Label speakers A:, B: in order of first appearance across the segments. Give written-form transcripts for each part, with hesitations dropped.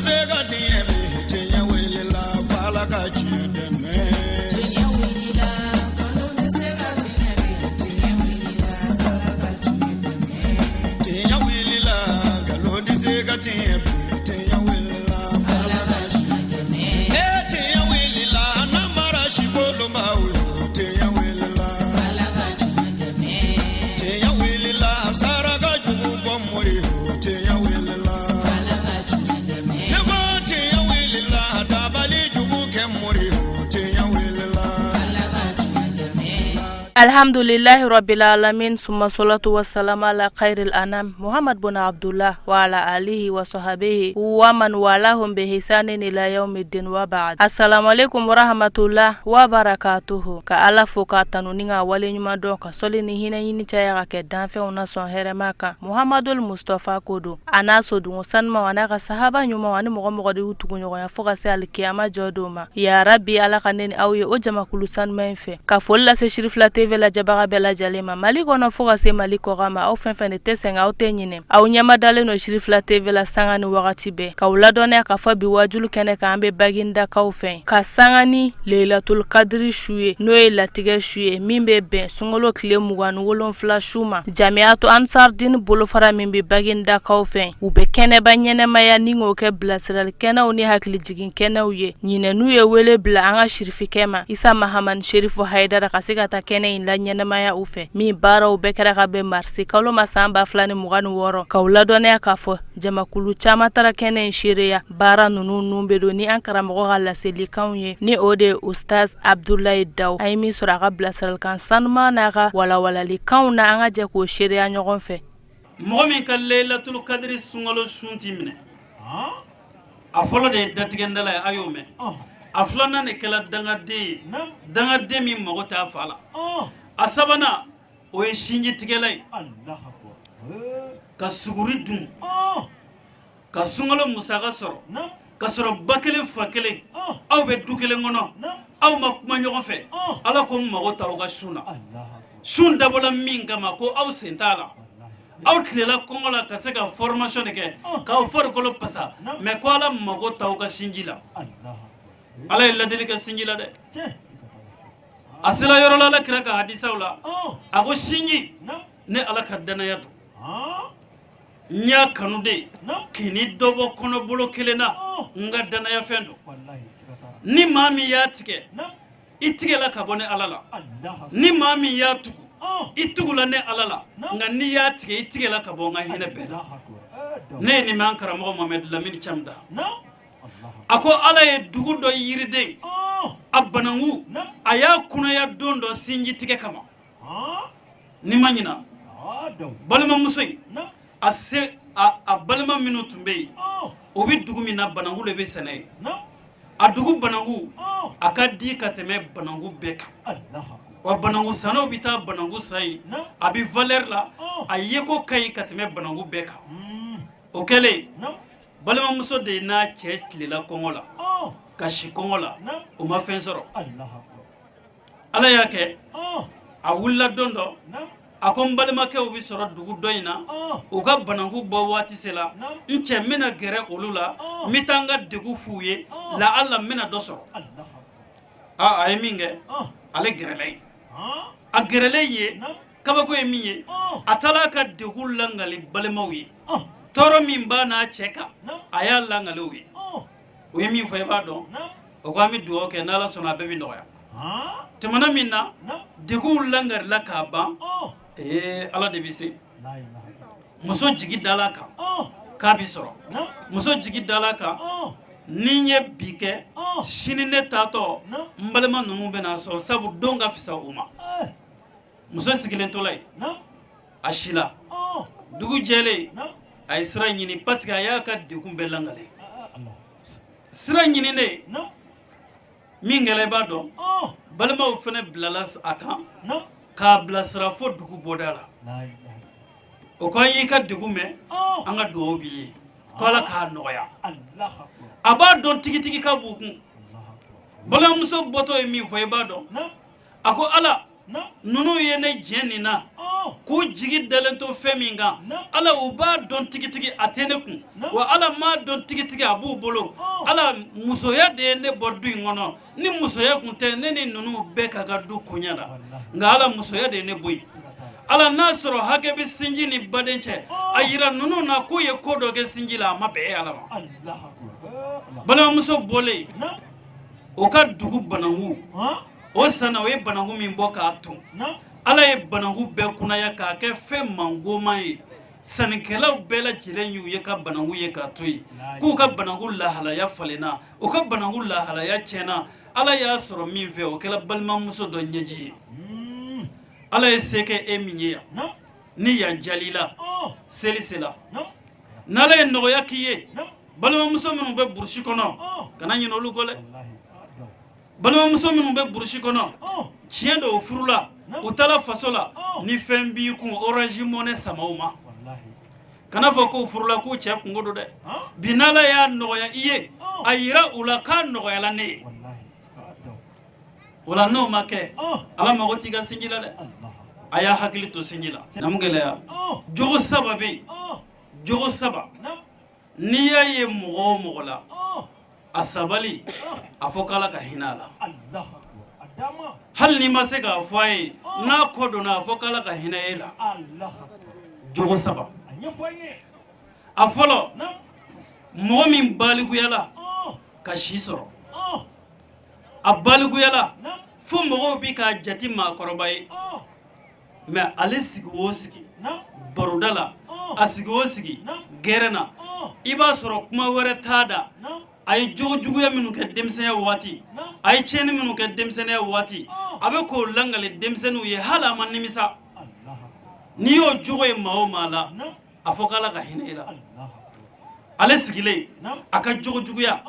A: se ka tiɲɛ bi, tiɲɛ wulila f'Ala ka tiɲɛ dɛmɛ.
B: Tiɲɛ wulila, nkalon tɛ se ka tiɲɛ bi, tiɲɛ wulila, f'Ala ka tiɲɛ dɛmɛ.
A: Tiɲɛ wulila, nkalon tɛ se ka tiɲɛ bi, tiɲɛ wulila f'Ala ka tiɲɛ
B: dɛmɛ.
A: E tiɲɛ wulila, namara sikolonbaw yo, tiɲɛ wulila.
B: Ala ka tiɲɛ dɛmɛ.
A: Tiɲɛ wulila, saraka jugu bɔ mori yo, tiɲɛ wulila.
B: Ala ka tiɲɛ dɛmɛ.
A: Ne ko tiɲɛ wulila, dabali jugu kɛ mori yo, tiɲɛ wulila.
B: Ala ka tiɲɛ dɛmɛ.
C: Alhamdulillahi rabbil alamin, summa salatu wassalamu ala khairil anam Muhammad bin Abdullah wa ala alihi wa sahbihi wa man walahum bi ihsanin ila yawmiddin wa ba'd. Assalamu alaikum wa rahmatullah wa barakatuhu. Ka Ala fo k'a tanu ni ka waleɲuman dɔn, ka sɔli ni hinɛ ɲini caya ka kɛ danfɛnw na sɔn hɛrɛma kan Muhammadul Mustafa ko don, a n'a sodugu sanumaw, a n'a ka sahaba ɲumanw, ani mɔgɔ mɔgɔ de y'u tuguɲɔgɔnya fo ka se alikiyama jɔ don ma. Ya Rabbi, Ala ka ne ni aw ye o jamakulu sanuman in fɛ. Ka foli lase Sirifila TV lajɛbaga bɛɛ lajɛlen ma Mali kɔnɔ fo ka se Mali kɔkan ma. Aw fɛn fɛn de tɛ sɛgɛn, aw tɛ ɲinɛ, aw ɲɛma dalen don Sirifila TV la sanga ni wagati bɛɛ. K'aw ladɔnniya k'a fɔ bi wajulu kɛnɛ kan, an bɛ Bagindakaw fɛ ka sanga ni Leilatul Kadiri su ye, n'o ye latigɛ su ye min bɛ bɛn sunkalo tile 27 su ma. Jamiatu Ansardini bolofara min bɛ Bagindakaw fɛ, u bɛ kɛnɛba ɲɛnɛmaya ni k'o kɛ bilasirali kɛnɛw ni hakilijigin kɛnɛw ye. Ɲinɛ n'u ye wele bila an ka sirifikɛ ma, Isa Mahamani Sherifu Hayidara, ka se ka taa kɛnɛ in la ɲɛnɛmaya u fɛ, min baaraw bɛɛ kɛra ka bɛn marisi kalo ma san 2026. K'aw ladɔnniya k'a fɔ jamakulu caman taara kɛnɛ in seereya. Baara ninnu nun bɛ don ni an karamɔgɔ ka laselikanw ye, ni o de ye Ustaz Abdulayi Daw. An ye min sɔrɔ a ka bilasiralikan sanuman n'a ka walawalalikanw na, an ka jɛ k'o seereya ɲɔgɔn fɛ.
D: Mɔgɔ min ka Leilatul Kadiri sunkalo sun t'i minɛ, a fɔlɔ de ye datigɛndala ye, a y'o mɛn. A filanan de kɛla dangaden ye, dangaden min mago t'a fa la. A sabanan, o ye sinjitigɛla ye, ka suguri dun ka sunkalo musaka sɔrɔ, ka sɔrɔ ba kelen fa kelen, aw bɛ du kelen kɔnɔ, aw ma kuma ɲɔgɔn fɛ. Ala ko n mago t'aw ka sun na. Sun dabɔla min kama, ko aw sen t'a la. Aw tilela kɔngɔ la ka se ka formation de kɛ k'aw farikolo pasa, mais ko Ala mago t'aw ka sinji la. Ala ye ladili kɛ sinji la dɛ. A sera yɔrɔ la, Ala kira ka hadisaw la, a ko sinji, ne Ala ka danaya don, n y'a kanu de k'i ni dɔ bɔ kɔnɔbolo kelen na, n ka danaya fɛn don. Ni maa min y'a tigɛ, i tigɛla ka bɔ ne Ala la. Ni maa min y'a tugu, i tugula ne Ala la. Nka n'i y'a tigɛ, i tigɛla ka bɔ n ka hinɛ bɛɛ la. Ne ye nin mɛn an karamɔgɔ Mohamed Lamini Cam da. A ko Ala ye dugu dɔ yiriden a bananku, a y'a kunnaya don dɔ sinji tigɛ kama. Ni ma ɲina, balimamuso in a se a balima minnu tun bɛ yen, o bɛ dugu min na, bananku de bɛ sɛnɛ yen. A dugu bananku a ka di ka tɛmɛ bananku bɛɛ kan, wa bananku sannaw bɛ taa bananku san yen, a bɛ valeur la, a yeko ka ɲi ka tɛmɛ bananku bɛɛ kan. O kɛlen, balimamuso de n'a cɛ tilela kɔngɔ la ka si kɔngɔ la, o ma fɛn sɔrɔ. Ala y'a kɛ, a wulila don dɔ, a ko n balimakɛw bɛ sɔrɔ dugu dɔ in na, u ka bananku bɔ waati sera, n cɛ n bɛna gɛrɛ olu la, n bɛ taa n ka degun f'u ye, la ala n bɛna dɔ sɔrɔ. A ye min kɛ, ale gɛrɛla yen. A gɛrɛlen ye, kabako ye min ye, a taara a ka degun langali balimaw ye. Tɔɔrɔ min b'a n'a cɛ kan, a y'a langali u ye. O ye min fɔ, i b'a dɔn, o ko an bɛ dugawu kɛ, n'Ala sɔnna a bɛɛ bɛ nɔgɔya. Tɛmɛna min na, degunw langalila k'a ban. Ee, Ala de bɛ se. Muso jigi dala kan k'a bɛ sɔrɔ. Muso jigi dala kan, ni n ye bi kɛ, sini ne taatɔ n balima ninnu bɛna sɔrɔ, sabu don ka fisa u ma. Muso sigilen tola yen, a sila. Dugu jɛlen, a ye sira ɲini, parce que a y'a ka degun bɛɛ langale. Sira ɲininen min kɛra, i b'a dɔn, balimaw fana bilala a kan k'a bilasira fo dugu bɔda la. O ko an y'i ka degun mɛn, an ka dugawu b'i ye ko Ala k'a nɔgɔya. A b'a dɔn tigitigi ka b'u kun. Balimamuso bɔtɔ ye min fɔ, i b'a dɔn, a ko Ala, ninnu ye ne jɛ nin na. K'u jigi dalen to fɛn min kan, Ala, u b'a dɔn tigitigi a tɛ ne kun, wa Ala m'a dɔn tigitigi a b'u bolo. Ala, musoya de ye ne bɔ du in kɔnɔ. Ni musoya kun tɛ, ne ni ninnu bɛɛ ka kan du koɲɛ la, nka Ala, musoya de ye ne bɔ yen. Ala, n'a sɔrɔ hakɛ bɛ sinji ni baden cɛ, a yira ninnu na k'u ye ko dɔ kɛ sinji la, a ma bɛn e Ala ma. Balimamuso bɔlen o ka dugu bananku o sanna, o ye bananku min bɔ k'a ton, Ala ye bananku bɛɛ kunnaya k'a kɛ fɛn mangoman ye. Sannikɛlaw bɛɛ lajɛlen y'u ye ka bananku ye k'a to yen, k'u ka bananku lahalaya falenna, u ka bananku lahalaya tiɲɛna. Ala y'a sɔrɔ min fɛ, o kɛra balimamuso dɔ ɲɛji ye. Ala ye se kɛ e min ye yan, ni yan jal'i la, seli sela, n'Ala ye nɔgɔya k'i ye, balimamuso minnu bɛ burusi kɔnɔ, kana ɲinɛ olu kɔ dɛ. Balimamuso minnu bɛ burusi kɔnɔ, tiɲɛ don, o furula, u taara faso la, ni fɛn b'i kun, Orange Money sama u ma. Kana fɔ k'u furula k'u cɛ kunko don dɛ. Bi n'Ala y'a nɔgɔya i ye, a yira u la k'a nɔgɔyala ne ye. O la, n'o ma kɛ, Ala mago t'i ka sinji la dɛ. A y'a hakili to sinji la. Namu gɛlɛya jogo saba bɛ yen, jogo saba, n'i y'a ye mɔgɔ o mɔgɔ la, a sabali, a fɔ k'Ala ka hinɛ a la. Hali n'i ma se k'a fɔ a ye, n'a kɔ donna, a fɔ k'Ala ka hinɛ e la. Jogo saba, a fɔlɔ, mɔgɔ min balikuyala ka si sɔrɔ, a balikuyala fo mɔgɔw bi k'a jate maakɔrɔba ye, mais ale sigi o sigi baroda la, a sigi o sigi gɛrɛn na, i b'a sɔrɔ kuma wɛrɛ t'a da. A ye jogo juguya minnu kɛ denmisɛnya waati, a ye tiɲɛni minnu kɛ denmisɛnninya waati, a bɛ k'o langale denmisɛnninw ye, hali a ma nimisa. N'i y'o jogo ye maa o maa la, a fɔ k'Ala ka hinɛ i la. Ale sigilen, a ka jogo juguya,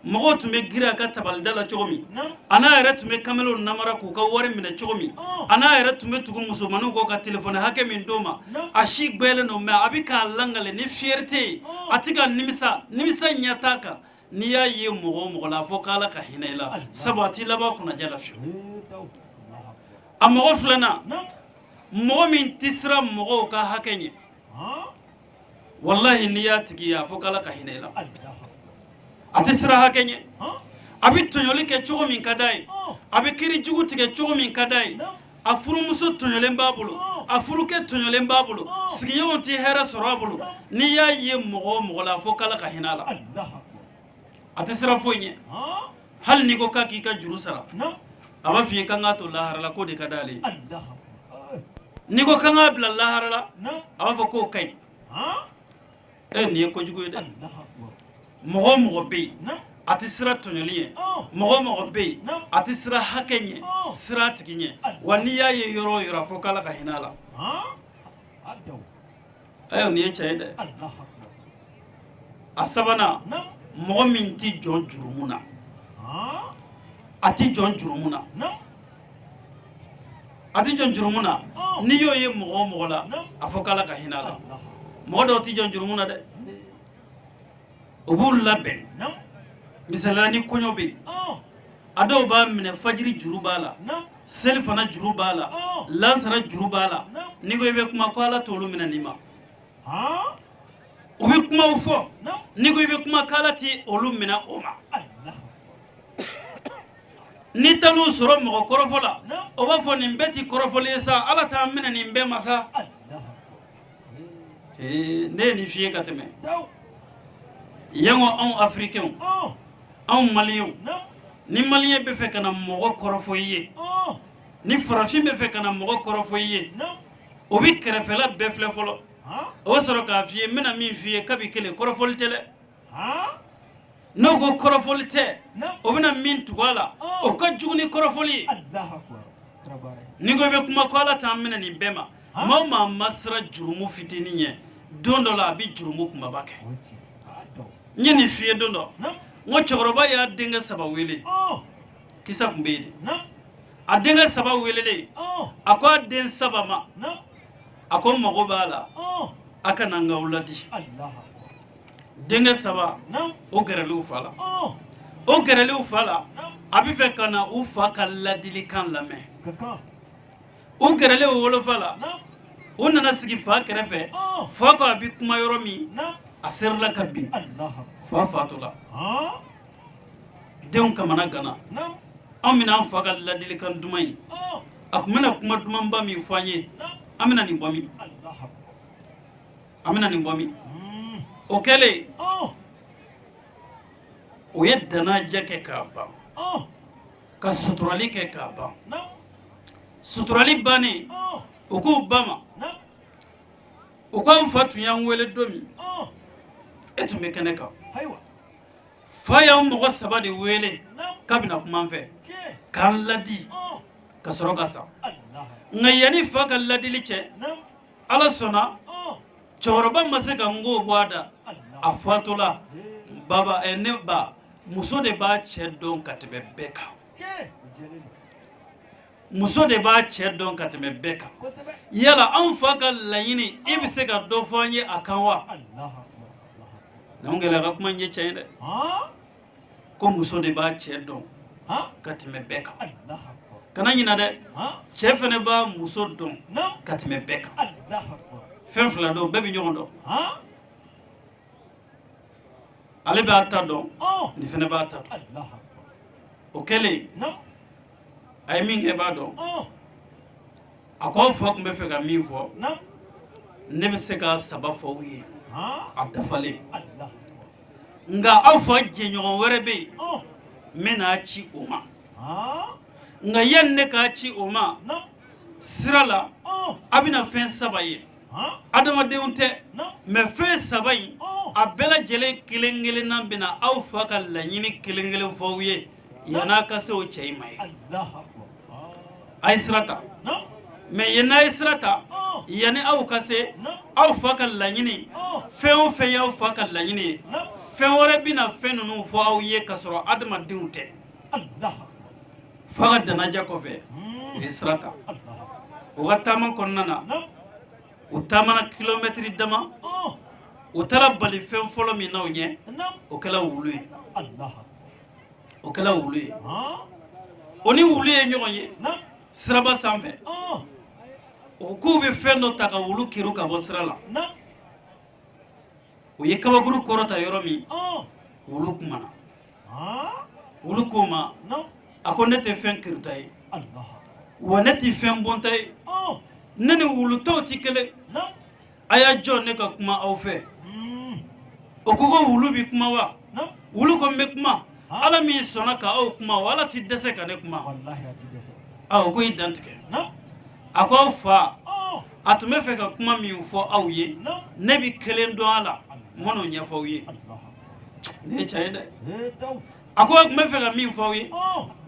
D: mɔgɔw tun bɛ girin a ka tabalida la cogo min, a n'a yɛrɛ tun bɛ kamelenw namara k'u ka wari minɛ cogo min, a n'a yɛrɛ tun bɛ tugu musomaninw kɔ ka telefɔni hakɛ min d'o ma, a si gbɛlen don, mais a bɛ k'a langale ni fierté ye, a tɛ ka nimisa, nimisa ɲɛ t'a kan. N'i y'a ye mɔgɔ o mɔgɔ la, a fɔ k'Ala ka hinɛ i la, sabu a t'i laban kunnaja la fiyewu. A mɔgɔ filanan, mɔgɔ min tɛ siran mɔgɔw ka hakɛ ɲɛ, walahi n'i y'a tigi ye, a fɔ k'Ala ka hinɛ i la. A tɛ siran hakɛ ɲɛ, a bɛ tɔɲɔli kɛ cogo min ka d'a ye, a bɛ kiri jugu tigɛ cogo min ka d'a ye. A furumuso tɔɲɔlen b'a bolo, a furukɛ tɔɲɔlen b'a bolo, sigiɲɔgɔn tɛ hɛrɛ sɔrɔ a bolo. N'i y'a ye mɔgɔ o mɔgɔ la, a fɔ k'Ala ka hinɛ a la. A tɛ siran foyi ɲɛ. Hali n'i ko k'a k'i ka juru sara, a b'a f'i ye k'an k'a to lahara la, k'o de ka d'ale ye. N'i ko k'an k'a bila lahara la, a b'a fɔ k'o ka ɲi. E, nin ye kojugu ye dɛ. Mɔgɔ o mɔgɔ bɛ yen, a tɛ siran tɔɲɔli ɲɛ, mɔgɔ o mɔgɔ bɛ yen, a tɛ siran hakɛ ɲɛ, siran a tigi ɲɛ. Wa n'i y'a ye yɔrɔ o yɔrɔ, a fɔ k'Ala ka hinɛ a la. Ayiwa, nin ye tiɲɛ ye dɛ. A sabanan, mɔgɔ min tɛ jɔn jurumu na, a tɛ jɔn jurumu na, a tɛ jɔn jurumu na, n'i y'o ye mɔgɔ o mɔgɔ la, a fɔ k'Ala ka hinɛ a la. Mɔgɔ dɔw tɛ jɔn jurumu na dɛ, u b'u labɛn. Misali la, ni kɔɲɔ bɛ yen, a dɔw b'a minɛ, fajiri juru b'a la, selifana juru b'a la, lansara juru b'a la. N'i ko i bɛ kuma ko Ala t'olu minɛ nin ma, u bɛ kumaw fɔ. N'i ko i bɛ kuma k'Ala tɛ olu minɛ o ma, n'i taar'u sɔrɔ mɔgɔ kɔrɔfɔ la, o b'a fɔ nin bɛɛ tɛ kɔrɔfɔli ye sa, Ala t'an minɛ nin bɛɛ ma sa. Ee, ne ye nin f'i ye ka tɛmɛ yan ko anw Afirikɛnw, anw Maliyɛnw, ni Maliyɛn bɛ fɛ ka na mɔgɔ kɔrɔfɔ i ye, ni farafin bɛ fɛ ka na mɔgɔ kɔrɔfɔ i ye, o bɛ kɛrɛfɛla bɛɛ filɛ fɔlɔ, o bɛ sɔrɔ k'a f'i ye n bɛna min f'i ye kabi kelen, kɔrɔfɔli tɛ dɛ. N'o ko kɔrɔfɔli tɛ, o bɛna min tugu a la, o ka jugu ni kɔrɔfɔli ye. N'i ko i bɛ kuma ko Ala t'an minɛ nin bɛɛ ma, maa o maa ma siran jurumu fitinin ɲɛ, don dɔ la a bɛ jurumu kunbaba kɛ. N ye nin f'i ye don dɔ, n ko cɛkɔrɔba y'a denkɛ saba wele, kisa tun bɛ yen de. A denkɛ saba welelen, a ko a den saba ma, a ko n mago b'a la, a ka na n k'aw ladi. Denkɛ saba o gɛrɛla u fa la, o gɛrɛla u fa la, a bɛ fɛ ka na u fa ka ladilikan lamɛn. U gɛrɛlen o wolofa la, u nana sigi fa kɛrɛfɛ. Fa ko a bɛ kuma yɔrɔ min, a serila ka bin, fa fatula. Denw kamana ganna. Anw bɛna an fa ka ladilikan duman ye, a tun bɛna kuma dumanba min fɔ an ye, an bɛna nin bɔ min, an bɛna nin bɔ min? O kɛlen, o ye danajɛ kɛ k'a ban, ka suturali kɛ k'a ban. Suturali bannen, u k'u ba ma, u ko an fa tun y'an wele don min, e tun bɛ kɛnɛ kan. Fa y'an mɔgɔ saba de wele k'a bɛna kuma an fɛ k'an ladi ka sɔrɔ ka sa. Nka yanni fa ka ladili cɛ, Ala sɔnna, cɛkɔrɔba ma se ka n ko bɔ a da, a fatula. Baba, ne ba, muso de b'a cɛ dɔn ka tɛmɛ bɛɛ kan. Muso de b'a cɛ dɔn ka tɛmɛ bɛɛ kan. Yala an fa ka laɲini, e bɛ se ka dɔ fɔ an ye a kan wa? N'an gɛlɛya ka kuma in ye tiɲɛ ye dɛ, ko muso de b'a cɛ dɔn ka tɛmɛ bɛɛ kan. Kana ɲina dɛ, cɛ fana b'a muso dɔn ka tɛmɛ bɛɛ kan. Fɛn fila don, bɛɛ bɛ ɲɔgɔn dɔn. Ale b'a ta dɔn, nin fana b'a ta dɔn. O kɛlen, a ye min kɛ, b'a dɔn. A ko aw fa tun bɛ fɛ ka min fɔ, ne bɛ se ka saba fɔ aw ye a dafalen, nka aw fa jɛɲɔgɔn wɛrɛ bɛ yen, n bɛna ci o ma. Nka yanni ne k'a ci o ma, sira la a bɛna fɛn saba ye. Adamadenw tɛ, mais fɛn saba in, a bɛɛ lajɛlen kelen kelenna bɛna aw fa ka laɲini kelen kelen fɔ aw ye yann'a ka se o cɛ in ma ye. A ye sira ta, mais yanni a ye sira ta, yanni aw ka se aw fa ka laɲini, fɛn o fɛn y'aw fa ka laɲini ye, fɛn wɛrɛ bɛna fɛn ninnu fɔ aw ye ka sɔrɔ adamadenw tɛ. Fa ka danajɛ kɔfɛ, u ye sira ta. U ka taama kɔnɔna na, u taamana kilomɛtiri dama, u taara bali fɛn fɔlɔ min na u ɲɛ, o kɛla wulu ye. O kɛla wulu ye. O ni wulu ye ɲɔgɔn ye siraba sanfɛ. O k'u bɛ fɛn dɔ ta ka wulu kuru ka bɔ sira la. U ye kabakuru kɔrɔta yɔrɔ min, wulu kumana. Wulu k'o ma, a ko ne tɛ fɛn kiruta ye, wa ne tɛ fɛn bonta ye. Ne ni wulu tɔw tɛ kelen. A y'a jɔ, ne ka kuma aw fɛ. O ko ko wulu bɛ kuma wa? Wulu ko n bɛ kuma. Ala min sɔnna ka aw kuma, o Ala tɛ dɛsɛ ka ne kuma. O ko i dantigɛ. A ko aw fa, a tun bɛ fɛ ka kuma min fɔ aw ye, ne bɛ kelen dɔn a la, n man'o ɲɛfɔ aw ye. Nin ye tiɲɛ ye dɛ. A ko a tun bɛ fɛ ka min fɔ aw ye,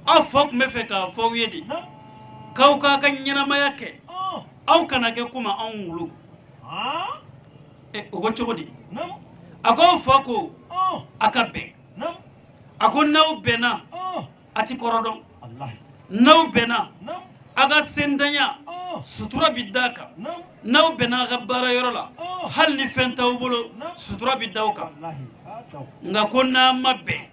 D: aw fa tun bɛ fɛ k'a fɔ aw ye de k'aw k'a ka ɲɛnamaya kɛ, aw kana kɛ komi anw wulu. O ko cogo di? A ko aw fa ko a ka bɛn. A ko n'aw bɛnna, a ti kɔrɔ dɔn. N'aw bɛnna, a ka sentanya sutura bɛ d'a kan. N'aw bɛnna a ka baara yɔrɔ la, hali ni fɛn t'aw bolo, sutura bɛ d'aw kan. Nka ko n'a ma bɛn,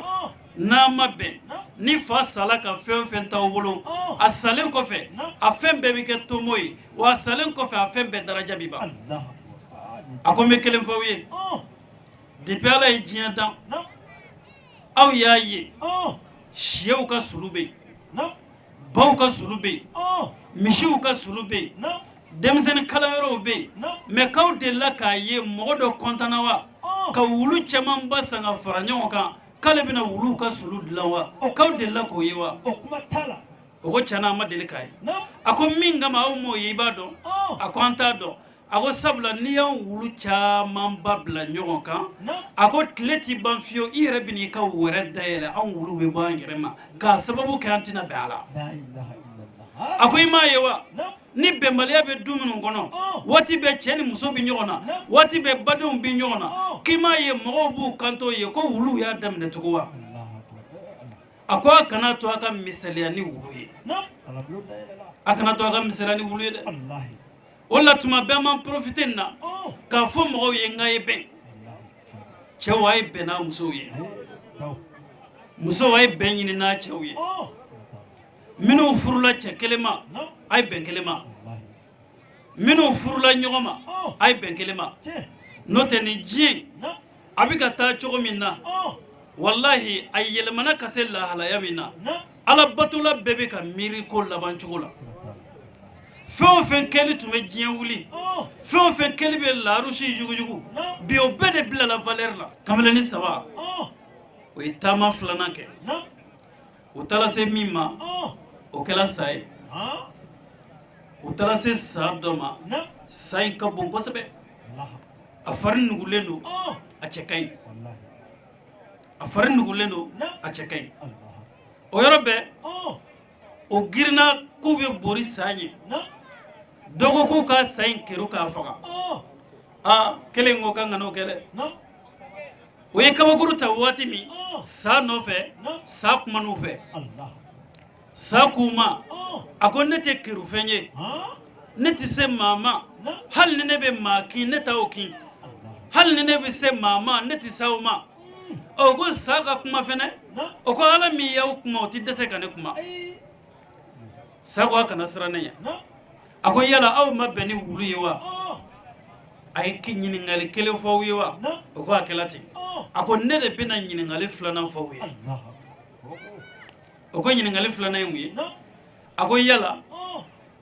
D: n'a ma bɛn, ni fa sala ka fɛn fɛn t'aw bolo, a salen kɔfɛ, a fɛn bɛɛ bɛ kɛ tomo ye, wa a salen kɔfɛ, a fɛn bɛɛ daraja bɛ ban. A ko n bɛ kelen fɔ aw ye. Depuis Ala ye diɲɛ dan, aw y'a ye sɛw ka sulu bɛ yen, baw ka sulu bɛ yen, misiw ka sulu bɛ yen, denmisɛnnin kalanyɔrɔw bɛ yen, mais k'aw delila k'a ye mɔgɔ dɔ kɔntanna wa, ka wulu camanba san ka fara ɲɔgɔn kan k'ale bɛna wuluw ka sulu dilan wa? K'aw delila k'o ye wa? O ko tiɲɛ na, an ma deli k'a ye. A ko min kama aw m'o ye, i b'a dɔn? A ko an t'a dɔn. A ko sabula n'i y'an wulu camanba bila ɲɔgɔn kan, a ko tile tɛ ban fiyewu, i yɛrɛ bɛn'i ka wɛrɛ dayɛlɛ, an wulu bɛ bɔ an yɛrɛ ma k'a sababu kɛ an tɛna bɛn a la. A ko i m'a ye wa, ni bɛnbaliya bɛ du minnu kɔnɔ, waati bɛɛ cɛ ni muso bɛ ɲɔgɔn na, waati bɛɛ badenw bɛ ɲɔgɔn na, k'i m'a ye mɔgɔw b'u kanto ye ko wuluw y'a daminɛ tugun wa? A ko a kana to a ka misaliya ni wulu ye, a kana to a ka misaliya ni wulu ye dɛ. O la tuma bɛɛ an b'an profiter nin na k'a fɔ mɔgɔw ye n k'a ye bɛn. Cɛw, a ye bɛn n'a musow ye. Musow, a ye bɛn ɲini n'a cɛw ye. Minnu furula cɛ kelen ma, a ye bɛn kelen ma. Minnu furula ɲɔgɔn ma, a ye bɛn kelen ma, n'o tɛ nin diɲɛ a bɛ ka taa cogo min na, walahi, a yɛlɛmana ka se lahalaya min na, Ala batola bɛɛ bɛ ka miiri ko laban cogo la. Fɛn o fɛn kɛli tun bɛ diɲɛ wuli, fɛn o fɛn kɛli bɛ larusi yuguyugu, bi o bɛɛ de bilala valeur la. Kamalenin saba o ye taama filanan kɛ. U taara se min ma, o kɛra sa ye. U taara se sa dɔ ma, sa in ka bon kosɛbɛ, a fari nugulen don, a cɛ ka ɲi, a fari nugulen don, a cɛ ka ɲi. O yɔrɔ bɛɛ, o girinna k'u bɛ bori sa ɲɛ. Dɔ ko k'u ka sa in kɛrun k'a faga. Aa, kelen ko k'an kan'o kɛ dɛ. O ye kabakuru ta waati min sa nɔfɛ, sa kuman'u fɛ. Sa k'u ma, a ko ne tɛ kerunfɛn ye, ne tɛ se maa ma. Hali ni ne bɛ maa kin, ne t'aw kin. Hali ni ne bɛ se maa ma, ne tɛ se aw ma. O ko sa ka kuma fɛnɛ, o ko Ala min y'aw kuma, o tɛ dɛsɛ ka ne kuma. Sa ko a kana siran ne ɲɛ. A ko yala aw ma bɛn ni wulu ye wa? A ye ɲininkali kelen fɔ aw ye wa? O ko a kɛla ten. A ko ne de bɛna ɲininkali filanan fɔ aw ye. O ko ɲininkali filanan ye mun ye? A ko yala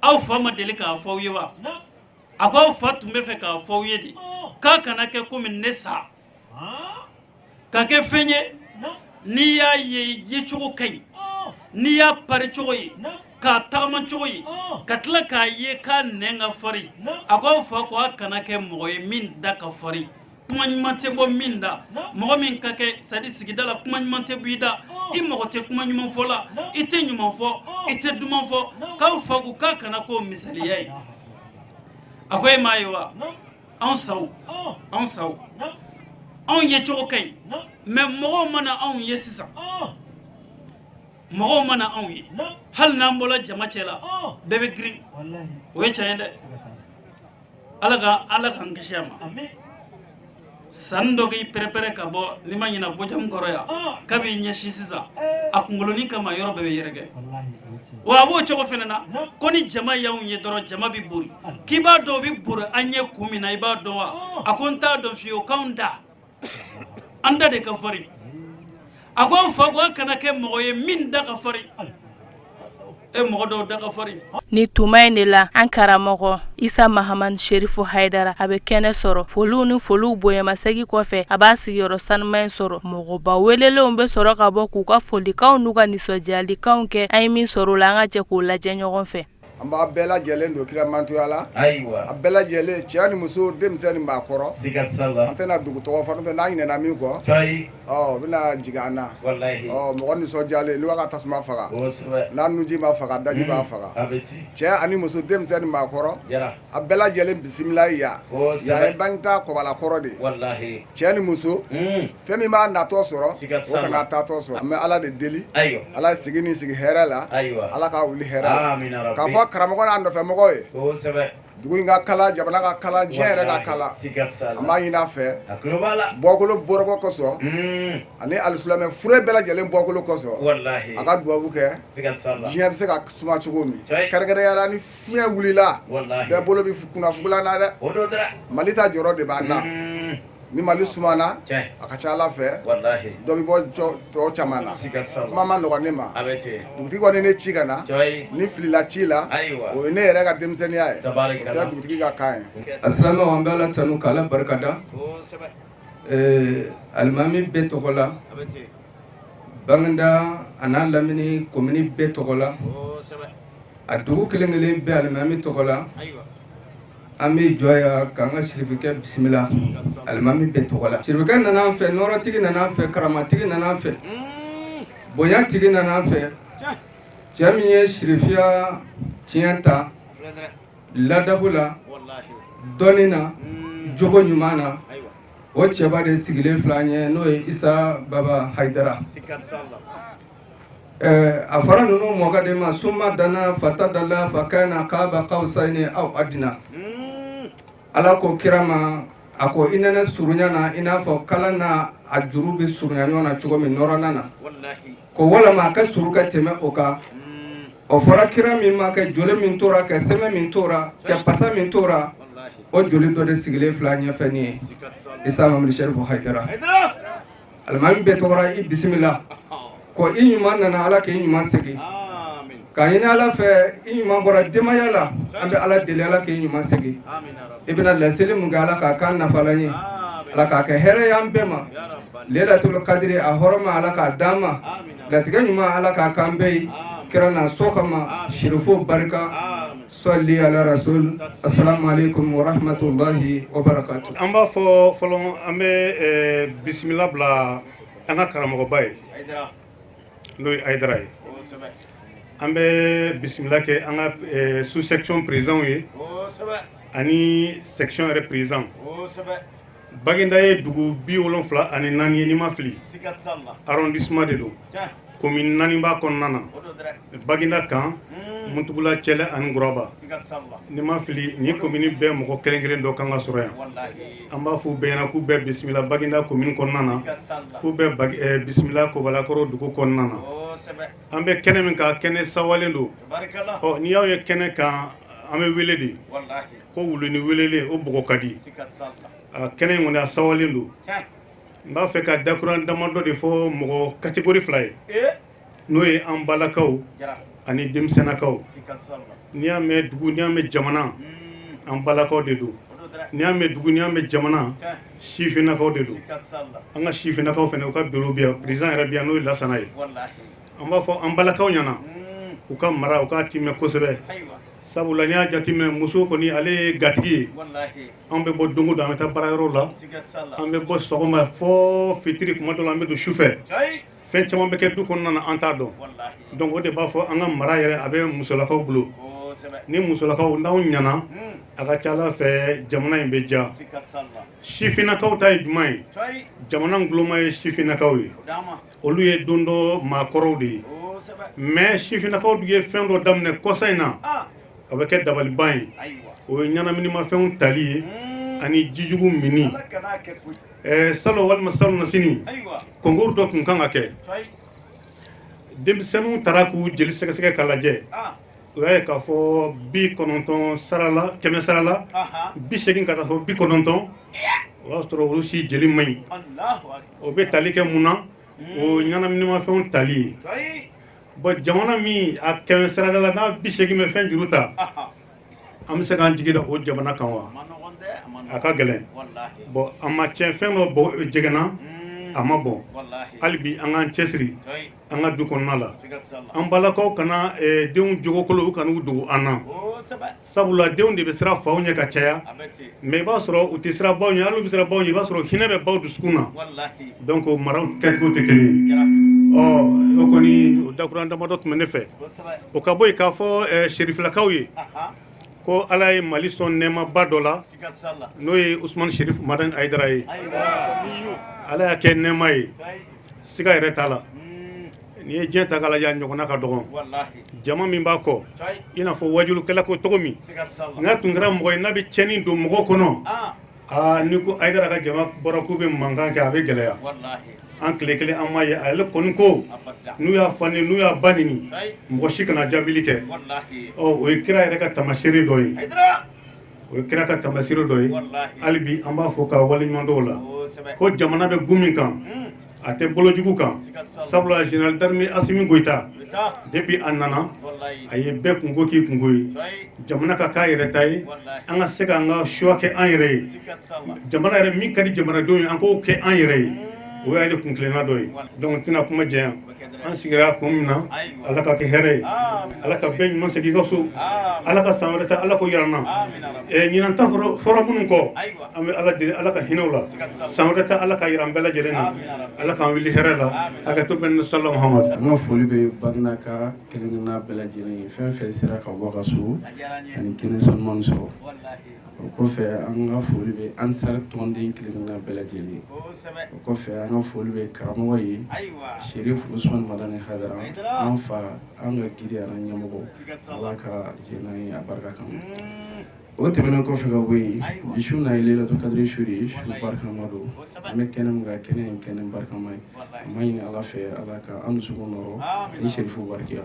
D: aw fa ma deli k'a fɔ aw ye wa? A ko aw fa tun bɛ fɛ k'a fɔ aw ye de k'a kana kɛ komi ne sa, ka kɛ fɛn ye n'i y'a ye, yecogo ka ɲi, n'i y'a pari cogo ye, k'a tagama cogo ye, ka tila k'a ye k'a nɛn ka farin. A ko aw fa ko a kana kɛ mɔgɔ ye min da ka farin, kuma ɲuman tɛ bɔ min da, mɔgɔ min ka kɛ sadi sigida la, kuma ɲuman tɛ bɔ i da, i mɔgɔ tɛ kuma ɲuman fɔ la, i tɛ ɲuman fɔ, i tɛ duman fɔ. K'aw fa ko k'a kana k'o misaliya ye. A ko e m'a ye wa, anw saw, anw saw, anw ye cogo ka ɲi, mais mɔgɔw mana anw ye sisan, mɔgɔw mana anw ye, hali n'an bɔra jama cɛ la, bɛɛ bɛ girin. O ye tiɲɛ ye dɛ. Ala ka Ala k'an kisi a ma. Sanni dɔ k'i pɛrɛpɛrɛ ka bɔ n'i ma ɲina bɔjamu kɔrɔ yan k'a b'i ɲɛsin sisan a kunkolonin kama, yɔrɔ bɛɛ bɛ yɛrɛkɛ. Wa a b'o cogo fana na ko ni jama y'anw ye dɔrɔn, jama bɛ bori. K'i b'a dɔn o bɛ bori an ɲɛ kun min na, i b'a dɔn wa? A ko n t'a dɔn fiyewu. K'anw da, an da de ka farin. A ko an fa ko a kana kɛ mɔgɔ ye min da ka farin. E, mɔgɔ dɔw da ka farin.
C: Ni tuma in de la, an karamɔgɔ Isa Mahamani Sherifu Hayidara, a bɛ kɛnɛ sɔrɔ. Foliw ni foliw bonyamasegin kɔfɛ, a b'a sigiyɔrɔ sanuma in sɔrɔ. Mɔgɔba welelenw bɛ sɔrɔ ka bɔ k'u ka folikanw n'u ka nisɔndiyalikanw kɛ. An ye min sɔrɔ o la, an ka jɛ k'o lajɛ ɲɔgɔn fɛ.
E: An b'a bɛɛ lajɛlen don kira mantoya la.
F: Ayiwa.
E: A bɛɛ lajɛlen, cɛ ni muso, denmisɛn ni maakɔrɔ.
F: Siga t'a la.
E: An tɛna dugu tɔgɔ fɔ, n'o tɛ n'an ɲinɛna min kɔ.
F: Ayi.
E: Ɔ, o bɛna jigin an na.
F: Walahi.
E: Ɔ, mɔgɔ nisɔndiyalen, n'i b'a ka tasuma faga.
F: Kosɛbɛ.
E: N'a nunji ma faga, daji b'a faga.
F: A bɛ ten.
E: Cɛ ani muso, denmisɛn ni maakɔrɔ.
F: Jara.
E: A bɛɛ lajɛlen bisimila yan.
F: Kosɛbɛ.
E: Yan ye Baginda kɔbalakɔrɔ de ye.
F: Walahi.
E: Cɛ ni muso. Fɛn min b'a natɔ sɔrɔ,
F: Siga
E: o
F: t'a la.
E: kana taatɔ sɔrɔ. An bɛ Ala de deli.
F: Ayiwa.
E: Ala ye sigi ni sigi hɛrɛ la.
F: Ayiwa.
E: Ala k'a wuli hɛrɛ la.
F: Amina rabi.
E: K'a fɔ karamɔgɔ n'a nɔfɛmɔgɔw ye.
F: Kosɛbɛ.
E: Dugu in ka kala, jamana ka kala, diɲɛ yɛrɛ ka
F: Walahi,
E: kala.
F: Siga t'a la.
E: An b'a ɲini a fɛ.
F: A tulo b'a la.
E: Bɔkolo bɔrɔkɔ kosɔn. Ani alisilamɛ fure bɛɛ lajɛlen bɔkolo kosɔn.
F: Walahi.
E: A ka duwawu kɛ.
F: Siga t'a la.
E: Diɲɛ bɛ se ka suma cogo min.
F: Cɛ.
E: Kɛrɛnkɛrɛnnenya la, ni fiɲɛ wulila.
F: Walahi.
E: Bɛɛ bolo bɛ kunnafugulan na dɛ.
F: O don dɛ.
E: Mali ta jɔrɔ de b'an na. Ni Mali sumana,
F: Tiɲɛ.
E: a ka ca Ala fɛ,
F: Walahi.
E: dɔ bɛ bɔ tɔ caman na.
F: Siga t'a la.
E: Kuma ma nɔgɔn ne ma.
F: A bɛ ten.
E: Dugutigi kɔni ne ci ka na.
F: Cɔyi.
E: Ni filila ci la.
F: Ayiwa.
E: O ye ne yɛrɛ ka denmisɛnninya ye.
F: Tabarikala.
E: O tɛ dugutigi ka kan ye.
G: A silamɛw, an bɛ Ala tanu k'Ala barikada.
F: Kosɛbɛ.
G: Alimami bɛɛ tɔgɔ la.
F: A bɛ ten.
G: Baginda a n'a lamini komini bɛɛ tɔgɔ la.
F: Kosɛbɛ.
G: A dugu kelen kelen bɛɛ alimami tɔgɔ la.
F: Ayiwa.
G: An bɛ jɔ yan k'an ka sirifikɛ bisimila alimami bɛɛ tɔgɔ la. Sirifikɛ nana an fɛ, nɔɔrɔtigi nana an fɛ, karamatigi nana an fɛ, bonyatigi nana an fɛ. Cɛ min ye sirifiya tiɲɛ ta ladabu la, dɔnni na, jogo ɲuman na, o cɛba de sigilen filɛ an ye, n'o ye Isa Baba Hayidara. A fɔra ninnu mɔkɛ de ma summa dana fatadala fakana kaba kawsayini aw adina. Ala ko kira ma, a ko i nana surunya na i n'a fɔ kala n'a a juru bɛ surunya ɲɔgɔn na cogo min nɔrɔna na, ko walama a ka suru ka tɛmɛ o kan. O fɔra kira min ma, kɛ joli min tora, kɛ sɛmɛ min tora, kɛ pasa min tora, o joli dɔ de sigilen fila ɲɛfɛ nin ye Isa Mamadu Sɛrifu Hayidara. Alimami bɛɛ tɔgɔra i bisimila ko i ɲuman nana, Ala k'i ɲuman segin. K'a ɲini Ala fɛ, i ɲuman bɔra denbaya la, an bɛ Ala deli, Ala k'i ɲuman segin. I bɛna laseli mun kɛ, Ala k'a kan nafalan ye, Ala k'a kɛ hɛrɛ y'an bɛɛ ma. Lelatul kadiri a hɔrɔma, Ala k'a d'an ma. Latigɛ ɲuman, Ala k'a k'an bɛɛ ye, kira na so kama, sirifo barika. Sɔli ala rasul. Assalamu alaikum wa rahmatullahi wa barakatuh.
F: An b'a fɔ fɔlɔ, an bɛ bisimila bila an ka karamɔgɔba ye, n'o ye Hayidara ye. An bɛ bisimila kɛ an ka sous section président ye ani section yɛrɛ président. Baginda ye dugu 74 ye, n'i ma fili. Arrondissement de don, commune naani b'a kɔnɔna na: Baginda kan, Muntugula, Cɛlɛ ani Guraba. N'i ma fili, nin commune bɛɛ mɔgɔ kelen kelen dɔ kan ka sɔrɔ yan. An b'a fɔ bɛɛ ɲɛna k'u bɛɛ bisimila Baginda commune kɔnɔna na, k'u bɛɛ bisimila Kobalakɔrɔ dugu kɔnɔna na. An bɛ kɛnɛ min kan, kɛnɛ sawalen don. Ɔ, n'i y'aw ye kɛnɛ kan, an bɛ wele de ko wulu ni welelen o bɔgɔ ka di. Kɛnɛ in kɔni, a sawalen don. N b'a fɛ ka dakuran damadɔ de fɔ mɔgɔ catégorie fila ye, n'o ye an balakaw ani denmisɛnnakaw. N'i y'a mɛn dugu, n'i y'a mɛn jamana, an balakaw de don. N'i y'a mɛn dugu, n'i y'a mɛn jamana, sifinnakaw de don. An ka sifinnakaw fana, u ka bureau bɛ yan, président yɛrɛ bɛ yan, n'o ye Lasana ye. An b'a fɔ an balakaw ɲɛna u ka mara, u k'a timɛ kosɛbɛ, sabula n'i y'a jateminɛ, muso kɔni, ale ye gatigi ye. An bɛ bɔ don o don, an bɛ taa baarayɔrɔ la, an bɛ bɔ sɔgɔma fɔ fitiri, kuma dɔ la an bɛ don sufɛ. Fɛn caman bɛ kɛ du kɔnɔna na, an t'a dɔn. Donc o de b'a fɔ an ka mara yɛrɛ, a bɛ musolakaw bolo. Ni musolakaw n'aw ɲɛna, a ka ca Ala fɛ, jamana in bɛ diya. Sifinnakaw ta ye jumɛn ye? Jamana guloma ye sifinnakaw ye, olu ye don dɔ maakɔrɔw de ye. Mais sifinnakaw ye fɛn dɔ daminɛ kɔsa in na, a bɛ kɛ dabaliban ye. O ye ɲɛnaminimafɛnw tali ye ani jijugu minni. Salon walima salon na sini, concours dɔ tun kan ka kɛ. Denmisɛnninw taara k'u jeli sɛgɛsɛgɛ ka lajɛ, o y'a ye k'a fɔ 90 sarala, 100 sarala, 80 ka taa fɔ 90, o y'a sɔrɔ olu si jeli man ɲi. O bɛ tali kɛ mun na? O ɲɛnaminimafɛnw tali ye. Bon, jamana min a 100 sarada la, n'a 80 bɛ fɛn juru ta, an bɛ se k'an jigi da o jamana kan wa? A ka gɛlɛn. Bon, a ma tiɲɛ, fɛn dɔ bɔ jɛgɛnna, a ma bɔn. Hali bi an k'an cɛsiri an ka du kɔnɔna la. An balakaw kana denw jogokolo, u kana u dogo an na, sabula denw de bɛ siran faw ɲɛ ka caya. Mais i b'a sɔrɔ u tɛ siran baw ɲɛ. Hali u bɛ siran baw ɲɛ, i b'a sɔrɔ hinɛ bɛ baw dusukun na. Donc maraw kɛcogo tɛ kelen ye. Ɔ, o kɔni, o dakuran damadɔ tun bɛ ne fɛ. O ka bɔ yen, k'a fɔ serifilakaw ye ko Ala ye Mali sɔn nɛɛmaba dɔ la, n'o ye Usumani Serif Madani Hayidara ye. Ala y'a kɛ nɛɛma ye, siga yɛrɛ t'a la. N'i ye diɲɛ ta k'a lajɛ, a ɲɔgɔnna ka dɔgɔn. Jama min b'a kɔ, i n'a fɔ wajulukɛla ko cogo min, n'a tun kɛra mɔgɔ ye n'a bɛ tiɲɛni don mɔgɔ kɔnɔ, aa, ni ko Hayidara ka jama bɔra k'u bɛ mankan kɛ, a bɛ gɛlɛya. An tile kelen an ma ye. Ale kɔni ko n'u y'a fa neni, n'u y'a ba neni, mɔgɔ si kana jaabili kɛ. Ɔ, o ye kira yɛrɛ ka tamaseere dɔ ye, o ye kira ka tamaseere dɔ ye. Hali bi an b'a fɔ ka waleɲuman dɔw la ko jamana bɛ gun min kan, a tɛ bolojugu kan, sabula général d'armée Asimi Goyita, depuis a nana, a ye bɛɛ kunko k'i kunko ye, jamana ka k'a yɛrɛ ta ye, an ka se k'an ka choix kɛ an yɛrɛ ye, jamana yɛrɛ min ka di jamanadenw ye, an k'o kɛ an yɛrɛ ye. O y'ale kuntilenna dɔ ye. Donc n tɛna kuma janya. An sigira kun min na, Ala ka kɛ hɛrɛ ye, Ala ka bɛɛ ɲuman segin i ka so, Ala ka san wɛrɛ ta, Ala k'o yira an na. Ɲinan ta fɔra minnu kɔ, an bɛ Ala deli, Ala ka hinɛ u la. San wɛrɛ ta, Ala ka yira an bɛɛ lajɛlen na, Ala k'an wuli hɛrɛ la. Hakɛto bɛ ni sala Muhamadu.
H: An ka foli bɛ Baginaka kelen-kelenna bɛɛ lajɛlen ye, fɛn fɛn sera ka bɔ a ka so ani kɛnɛ sanuman sɔrɔ. O kɔfɛ, an ka foli bɛ Ansar tɔnden kelen-kelenna bɛɛ lajɛlen ye. O kɔfɛ, an ka foli bɛ karamɔgɔ ye, Serif Usumani Madani Hayidara, an fa, an ka guide, an ɲɛmɔgɔ. Ala ka jɛ n'an ye a barika kama. O tɛmɛnen kɔfɛ ka bɔ yen, bi su na ye Laylatul Kadri su de ye, su barikama don. An bɛ kɛnɛ min kan, kɛnɛ ye kɛnɛ barikama ye. An b'a ɲini Ala fɛ, Ala ka an dusukun nɔrɔ ni Serifu barika.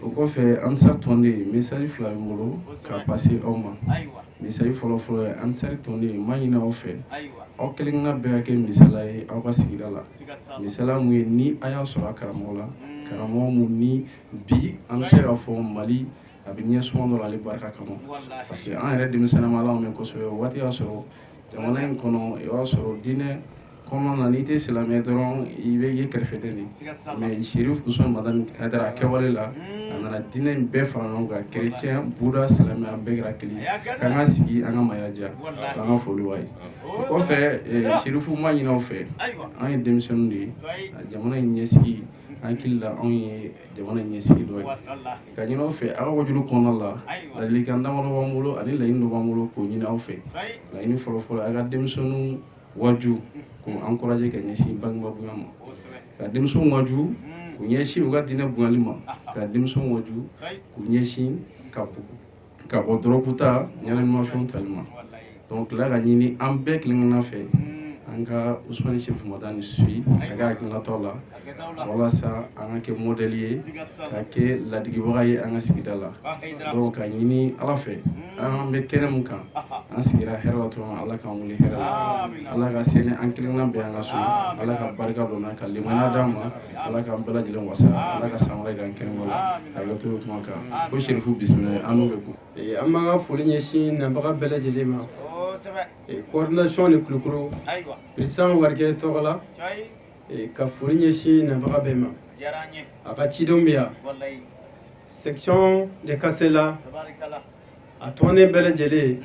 H: O kɔfɛ, Ansar tɔnden, message fila bɛ n bolo ka passer aw ma. Message fɔlɔ fɔlɔ ye, Ansar tɔnden, n b'a ɲini aw fɛ, aw kelenkelenna bɛɛ ka kɛ misaliya ye aw ka sigida la. Misaliya mun ye? Ni a y'a sɔrɔ a karamɔgɔ la, karamɔgɔ mun ni bi an bɛ se k'a fɔ Mali a bɛ ɲɛ suma dɔ la ale barika kama, parce que an yɛrɛ denmisɛnninma Ala mɛn kosɛbɛ. O waati y'a sɔrɔ jamana in kɔnɔ, i b'a sɔrɔ diinɛ kɔnɔna na, n'i tɛ silamɛ dɔrɔn, i bɛ ye kɛrɛfɛden de. Mais Sherif Usman Madani Hayidara, a kɛwale la, a nana diinɛ in bɛɛ fara ɲɔgɔn kan, chrétien, bouddha, silamɛ, an bɛɛ kɛra kelen k'an ka sigi, an ka maaya diya. An ka foli b'a ye. O kɔfɛ, Sherifu, ma ɲini aw fɛ, an ye denmisɛnninw de ye, jamana in ɲɛsigi, an hakili la anw ye jamana in ɲɛsigi dɔ ye, ka ɲini aw fɛ aw ka wajulu kɔnɔna la, ladilikan damadɔ b'an bolo ani laɲini dɔ b'an bolo k'o ɲini aw fɛ. Laɲini fɔlɔfɔlɔ, a ka denmisɛnninw waju k'u encourager ka ɲɛsin bangebaa bonya ma, ka denmisɛnw waju k'u ɲɛsin u ka diinɛ bonyali ma, ka denmisɛnw waju k'u ɲɛsin ka bɔ dɔrɔgu ta, ɲɛnaminimafɛnw tali ma. Donc tila ka ɲini an bɛɛ kelen-kelenna fɛ, an ka Usumani Serifu Madani suit a ka hakilinataw la, walasa an ka kɛ modèle ye, ka kɛ ladigibaga ye an ka sigida la. Donc ka ɲini Ala fɛ, an bɛ kɛnɛ mun kan, an sigira hɛrɛ la cogo min, Ala k'an wuli hɛrɛ la. Ala ka se ni an kelenkelenna bɛɛ an ka so. Ala ka barika don n'a ka limaniya d'an ma. Ala k'an bɛɛ lajɛlen wasa. Ala ka san wɛrɛ jira an kɛnɛma la. Hakɛto bɛ kuma kan ko Serifu bisimila, an n'u bɛ ko.
I: An b'an ka foli ɲɛsin nabaga bɛɛ lajɛlen ma, coordination ni Kulukoro président Warikɛ tɔgɔ la, ka foli ɲɛsin nabaga bɛɛ ma. A ka cidenw bɛ yan, section de Kasela, a tɔnden bɛɛ lajɛlen,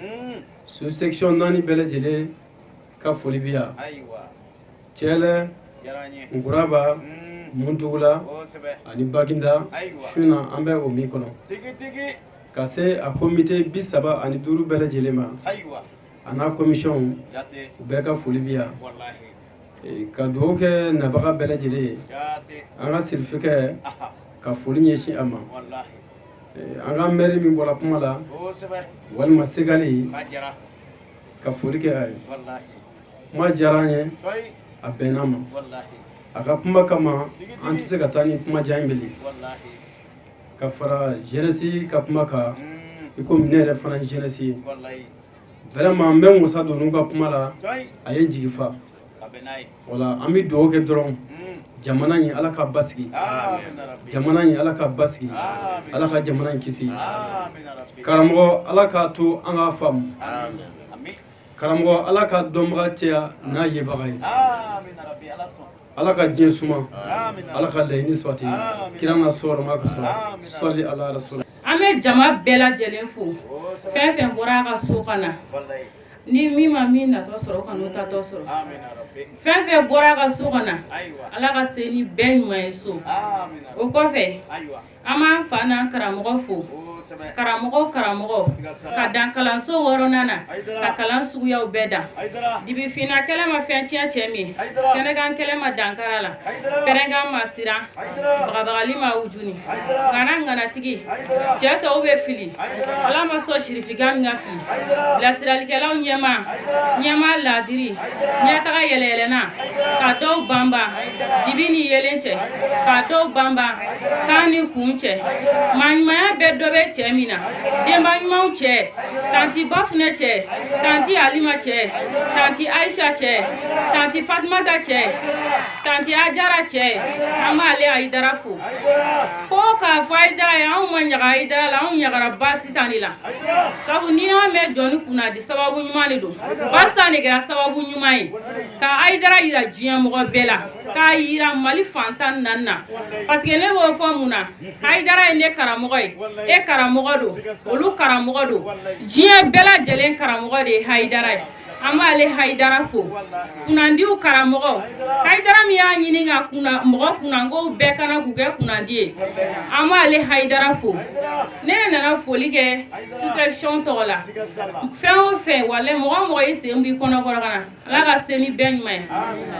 I: sous section naani bɛɛ lajɛlen ka foli bɛ yan: Cɛlɛ, Nkuraba, Muntugula ani Baginda. Su na an bɛ o min kɔnɔ ka se a comité 35 bɛɛ lajɛlen ma, a n'a commission, u bɛɛ ka foli bɛ yan. Ka dugawu kɛ nabaga bɛɛ lajɛlen ye. An ka sirifikɛ, ka foli ɲɛsin a ma. An ka maire min bɔra kuma la, walima Segali, ka foli kɛ a ye. Kuma diyara an ye, a bɛnna ma. A ka kuma kama, an tɛ se ka taa ni kuma jan bilen. Ka fara jeunesse ka kuma kan, i komi ne yɛrɛ fana ye jeunesse ye, vraiment n bɛ n wasa don n'u ka kuma la, a ye n jigi fa. Wala an bɛ dugawu kɛ dɔrɔn, jamana in, Ala ka basigi jamana in, Ala ka basigi, Ala ka jamana in kisi. Karamɔgɔ, Ala k'a to an k'a faamu. Karamɔgɔ, Ala ka dɔnbaga cɛya n'a yebaga ye. Ala ka diɲɛ suma, Ala ka laɲini sabati. Kira na sɔrɔ kosɔn, sɔli ala rasul.
J: An bɛ jama bɛɛ lajɛlen fo, fɛn fɛn bɔra a ka so ka na, ni min ma min natɔ sɔrɔ, o kan'o tatɔ sɔrɔ. Fɛn fɛn bɔra a ka so ka na, Ala ka se ni bɛɛ ɲuman ye so. O kɔfɛ, an b'an fa n'an karamɔgɔ fo, karamɔgɔ karamɔgɔ ka dan kalanso wɔɔrɔnan na, ka kalan suguyaw bɛɛ dan. Dibifinna kɛlɛ ma fɛn tiɲɛ cɛ min, kɛnɛkan kɛlɛ ma dankara la, pɛrɛnkan ma siran, bagabagali ma wujuni, ŋana ŋanatigi cɛ tɔw bɛ fili, Ala ma sɔn sirifikan min ka fili. Bilasiralikɛlaw ɲɛma, ɲɛma laadiri, ɲɛtaga yɛlɛyɛlɛna ka dɔw banban dibi ni yelen cɛ, ka dɔw banban kan ni kun cɛ. Maa ɲumanya bɛɛ dɔ bɛ cɛ min na, denba ɲumanw cɛ, tanti Bafunɛ cɛ, tanti Alima cɛ, tanti Aisha cɛ, tanti Fatumata cɛ, tanti Ajara cɛ, an b'ale Ayidara fo. Ko k'a fɔ Ayidara ye, anw ma ɲaga Ayidara la, anw ɲagara Basitan de la, sabu n'i y'a mɛn jɔnni kunnadi, sababu ɲuman de don. Basitan de kɛra sababu ɲuman ye ka Ayidara yira diɲɛ mɔgɔ bɛɛ la, k'a yira Mali fan 14 na, parce que ne b'o fɔ mun na? Hayidara ye ne karamɔgɔ ye, e karamɔgɔ don, olu karamɔgɔ don, diɲɛ bɛɛ lajɛlen karamɔgɔ de ye Hayidara ye. An b'ale Hayidara fo, kunnandiw karamɔgɔ Hayidara min y'a ɲini ka kunna mɔgɔ kunnangow bɛɛ kana k'u kɛ kunnandi ye. An b'ale Hayidara fo. Ne nana foli kɛ sous-section tɔgɔ la. Fɛn o fɛn, walayi, mɔgɔ o mɔgɔ y'i sen b'i kɔnɔ kɔrɔ ka na, Ala ka se ni bɛɛ ɲuman ye.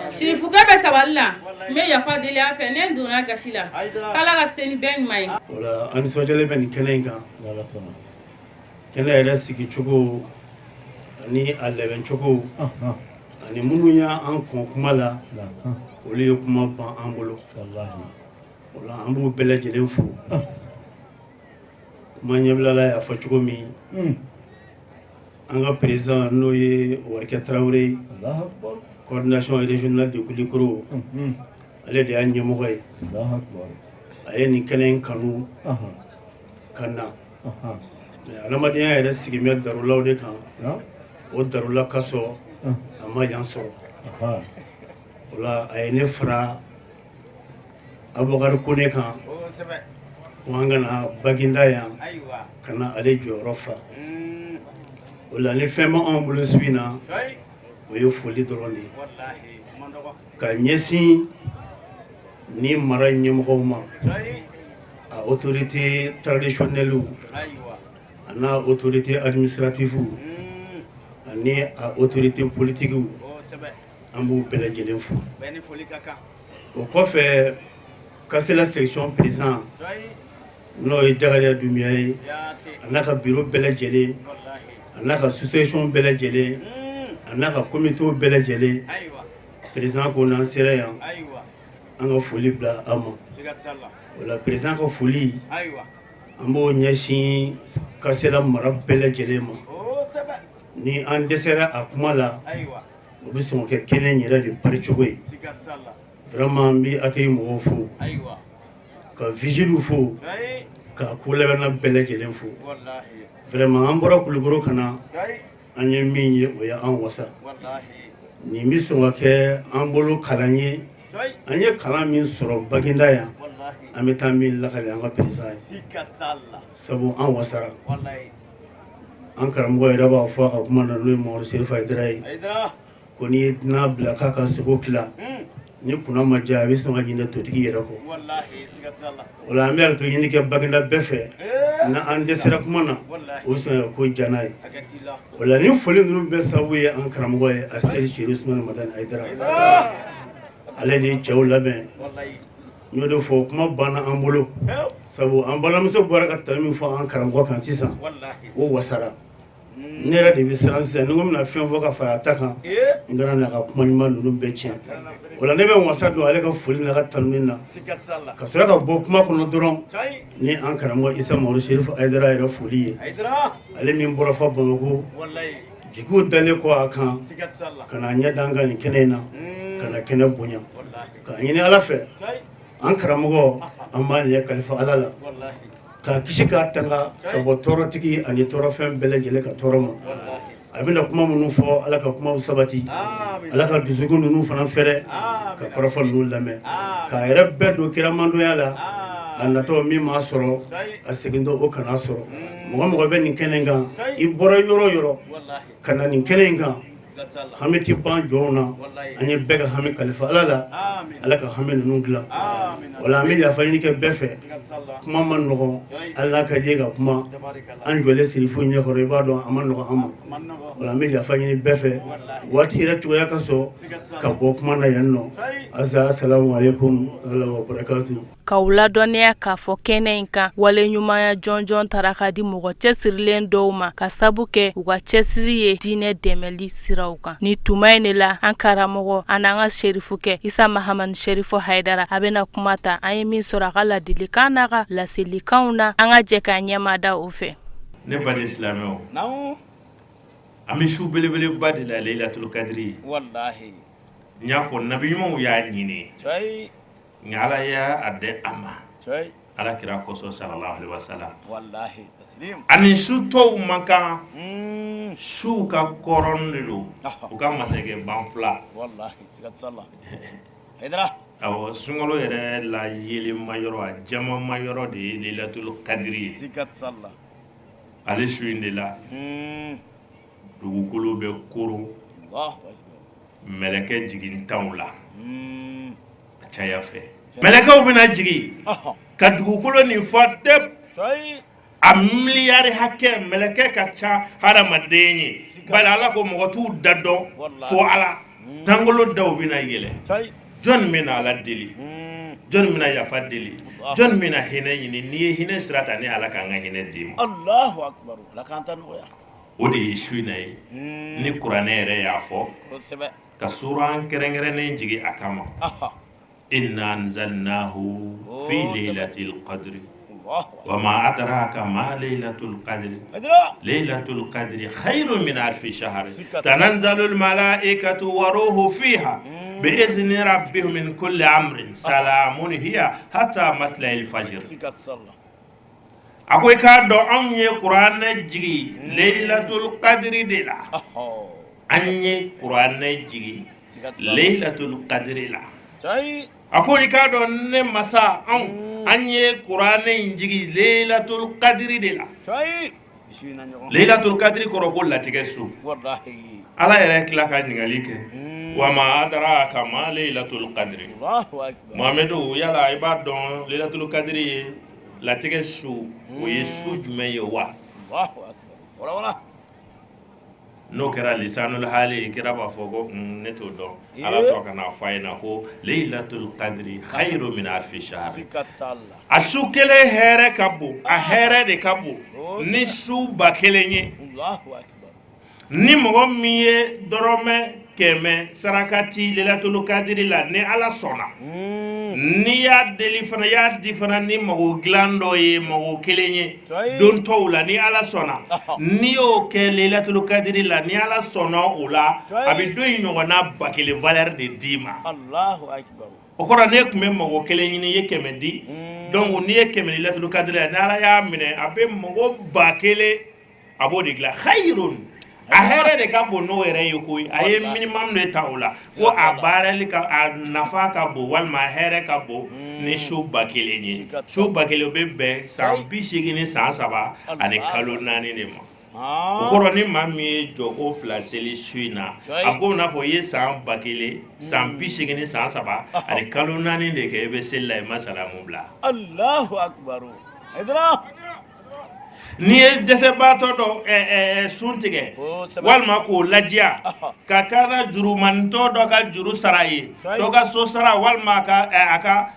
J: Sirifukɛ bɛ tabali la, n bɛ yafa deli a fɛ, ne donna gasi la, k'Ala ka se ni bɛɛ ɲuman ye.
F: O la, an nisɔndiyalen bɛ nin kɛnɛ in kan. Kɛnɛ yɛrɛ sigicogo ani a labɛncogo ani minnu y'an kɔn kuma la, olu ye kuma ban an bolo. O la an b'u bɛɛ lajɛlen fo. Kuma ɲɛbilala y'a fɔ cogo min, an ka président n'o ye Warikɛ Tarawele ye, coordination régionale de Koulikoro, ale de y'a ɲɛmɔgɔ ye. A ye nin kɛnɛ in kanu ka na. Mais adamadenya yɛrɛ sigilen bɛ darulaw de kan. O darula kasɔn a ma yan sɔrɔ. O la a ye ne fara Abubakari Kone kan ko an ka na Baginda yan ka na ale jɔyɔrɔ fa. O la ni fɛn bɛ anw bolo su in na, o ye foli dɔrɔn de ye ka ɲɛsin ni mara ɲɛmɔgɔw ma, a autorité traditionnelle a n'a autorité administrative ani a autorité politique, an b'u bɛɛ lajɛlen fo. O kɔfɛ, Kasela section président n'o ye Jakariya Dunbiya ye, a n'a ka bureau bɛɛ lajɛlen, a n'a ka sous-section bɛɛ lajɛlen, a n'a ka comité bɛɛ lajɛlen, président ko n'an sera yan, an ka foli bila a ma. O la président ka foli, an b'o ɲɛsin Kasela mara bɛɛ lajɛlen ma. Ni an dɛsɛra a kuma la, o bɛ sɔn kɛ kɛnɛ yɛrɛ de paricogo ye. Vraiment, n bɛ accueil mɔgɔw fo, ka vigile fo, ka ko labɛnna bɛɛ lajɛlen fo. Vraiment, an bɔra Kulukoro ka na, an ye min ye, o ye an wasa. Nin bɛ sɔn ka kɛ an bolo kalan ye. An ye kalan min sɔrɔ Baginda yan, an bɛ taa min lakale an ka président ye, sabu an wasara. An karamɔgɔ yɛrɛ b'a fɔ a ka kuma na, n'o ye Mamadu Serifu Hayidara ye, ko n'i ye dunan bila k'a ka sogo tila, ni kunna ma diya, a bɛ sɔn ka ɲinɛ totigi yɛrɛ kɔ. O la an bɛ to ɲini kɛ Baginda bɛɛ fɛ. N'an dɛsɛra kuma na, o bɛ sɔn ka ko diya ye. O la ni foli ninnu bɛɛ sababu ye an karamɔgɔ ye, a seri Serifu Usumani Madani Hayidara. Ale de ye cɛw labɛn. N y'o de fɔ, kuma banna an bolo, sabu an balimamuso bɔra ka tanu min fɔ an karamɔgɔ kan sisan, o wasara. Ne yɛrɛ de bɛ siran sisan, ni ko n bɛna fɛn fɔ ka fara a ta kan, n kana n'a ka kuma ɲuman ninnu bɛɛ tiɲɛ. O la ne bɛ n wasa don ale ka foli n'a ka tanuni na ka sɔrɔ ka bɔ kuma kɔnɔ dɔrɔn ni an karamɔgɔ Isa Mamadu Serifu Hayidara yɛrɛ foli ye, ale min bɔra fɔ Bamakɔ, jigiw dalen kɔ a kan ka na ɲɛ da an kan nin kɛnɛ in na, ka na kɛnɛ bonya. K'a ɲini Ala fɛ, an karamɔgɔ, an b'a ɲɛ kalifa Ala la, k'a kisi k'a tanga ka bɔ tɔɔrɔtigi ani tɔɔrɔfɛn bɛɛ lajɛlen ka tɔɔrɔ ma. A bɛna kuma minnu fɔ, Ala ka kumaw sabati, Ala ka dusukun ninnu fana fɛrɛ ka kɔrɔfɔ ninnu lamɛn, k'a yɛrɛ bɛɛ don kiramandonya la. A natɔ min m'a sɔrɔ, a segintɔ o kana sɔrɔ. Mɔgɔ mɔgɔ bɛ nin kɛnɛ kan, i bɔra yɔrɔ yɔrɔ ka na nin kɛnɛ in kan, hami tɛ ban jɔnw na. An ye bɛɛ ka hami kalifa Ala la, Ala ka hami ninnu dilan. Wala an bɛ yafa ɲini kɛ bɛɛ fɛ. Kuma ma nɔgɔn, hali n'a ka di ka kuma an jɔlen sirifu ɲɛkɔrɔ, i b'a dɔn a ma nɔgɔn an ma. Wala an bɛ yafa ɲini bɛɛ fɛ, waati yɛrɛ cogoya ka sɔrɔ ka bɔ kuma na yan nɔ. Asa salamu aleykum wa barakatu.
C: K'aw ladɔnniya k'a fɔ kɛnɛ in kan, wale ɲumanya jɔnjɔn tara ka di mɔgɔ cɛsirilen dɔw ma ka sabu kɛ u ka cɛsiri ye diinɛ dɛmɛli siraw kan. Ni tuma in de la, an karamɔgɔ an n'an ka serifukɛ Isa Mahamani Serifu Hayidara, a bɛna kuma ta. An ye min sɔrɔ a ka ladilikan n'a ka laselikanw na, an ka jɛ k'an ɲɛmada o fɛ.
K: Ne baden silamɛw, an bɛ su belebeleba de la, Layilatul kadiri.
A: Walahi.
K: N y'a fɔ, nabi ɲumanw y'a ɲini, nka ala y'a di a ma ala kira kosɔn sallallahu alaihi wasallam. A ni su tɔw man kan. Suw ka kɔrɔn de don, u ka masakɛ banfula. Awɔ, sunkalo yɛrɛ la yelenma yɔrɔ, a jamama yɔrɔ de ye Layilatul kadiri ye. Ale su in de la, dugukolo bɛ koron mɛlɛkɛ jigintanw la a caya fɛ. Mɛlɛkɛw bɛna jigin ka dugukolo nin fa tep, a miliyari hakɛ mɛlɛkɛ ka ca hadamaden ye. Bari ala ko mɔgɔ t'u da dɔn fo ala. Sankolo daw bɛna yɛlɛ. Jɔn bɛna Ala deli jɔn bɛna yafa deli jɔn bɛna hinɛ ɲini n'i ye hinɛ sira ta ne Ala ka n ka hinɛ d'i ma o de ye su in na ye ni kuranɛ yɛrɛ y'a fɔ ka suran kɛrɛnkɛrɛnnen jigin a kama inna anzalnahu fi laylatil qadri wa ma adraka ma laylatul qadri laylatul qadri khayrun min alfi shahr tanazzalul malaikatu wa ruhu fiha bi izni rabbihim min kulli amrin salamun hiya hatta matla'il fajr a ko i k'a dɔn anw ye kuranɛ jigin laylatul qadri de la an ye kuranɛ jigin laylatul qadri la a ko i k'a dɔn ne masa anw an ye kuranɛ in jigin laylatul qadri de la laylatul qadri kɔrɔ ko latigɛ su ala yɛrɛ tila ka ɲininkali kɛ wa ma adraka ma laylatul qadri Muhamadu yala i b'a dɔn laylatul qadri ye latigɛ su o ye su jumɛn ye wa n'o kɛra lisanul hali kira b'a fɔ ko ne t'o dɔn ala sɔrɔ ka n'a fɔ a ɲɛna ko laylatul qadri khayru min alfi shahr a su kelen hɛrɛ ka bon a hɛrɛ de ka bon ni su 1000 ye ni mɔgɔ min ye dɔrɔmɛ 100 sarakati laylatul qadri la ni ala sɔnna n'i y'a deli fana i y'a di fana ni mago dilan dɔ ye mago kelen ye don tɔw la ni ala sɔnna n'i y'o kɛ laylatul qadri la ni ala sɔnna o la a bɛ don in ɲɔgɔnna 1000 valeur de d'i ma o kɔrɔ n'e tun bɛ mago kelen ɲini i ye 100 di donc n'i ye 100 di laylatul qadri la ni ala y'a minɛ a bɛ mago 1000 a b'o de dilan khayrun a hɛrɛ de ka bon n'o yɛrɛ ye koyi a ye minimum de ta o la ko a baarali ka a nafa ka bon walima a hɛrɛ ka bon ni su 1000 ye su 1000 o bɛ bɛn san 83 ani kalo 4 de ma o kɔrɔ ni maa min ye jɔko 2 seli su in na a ko n'a fɔ i ye san 1000 san 83 ani kalo 4 de kɛ i bɛ seli la i ma salamu bila.
L: Alahu akibaru Hayidara.
K: N'i ye dɛsɛbaatɔ dɔ sun tigɛ walima k'o ladiya ka kana jurumantɔ dɔ ka juru sara ye dɔ ka so sara walima a ka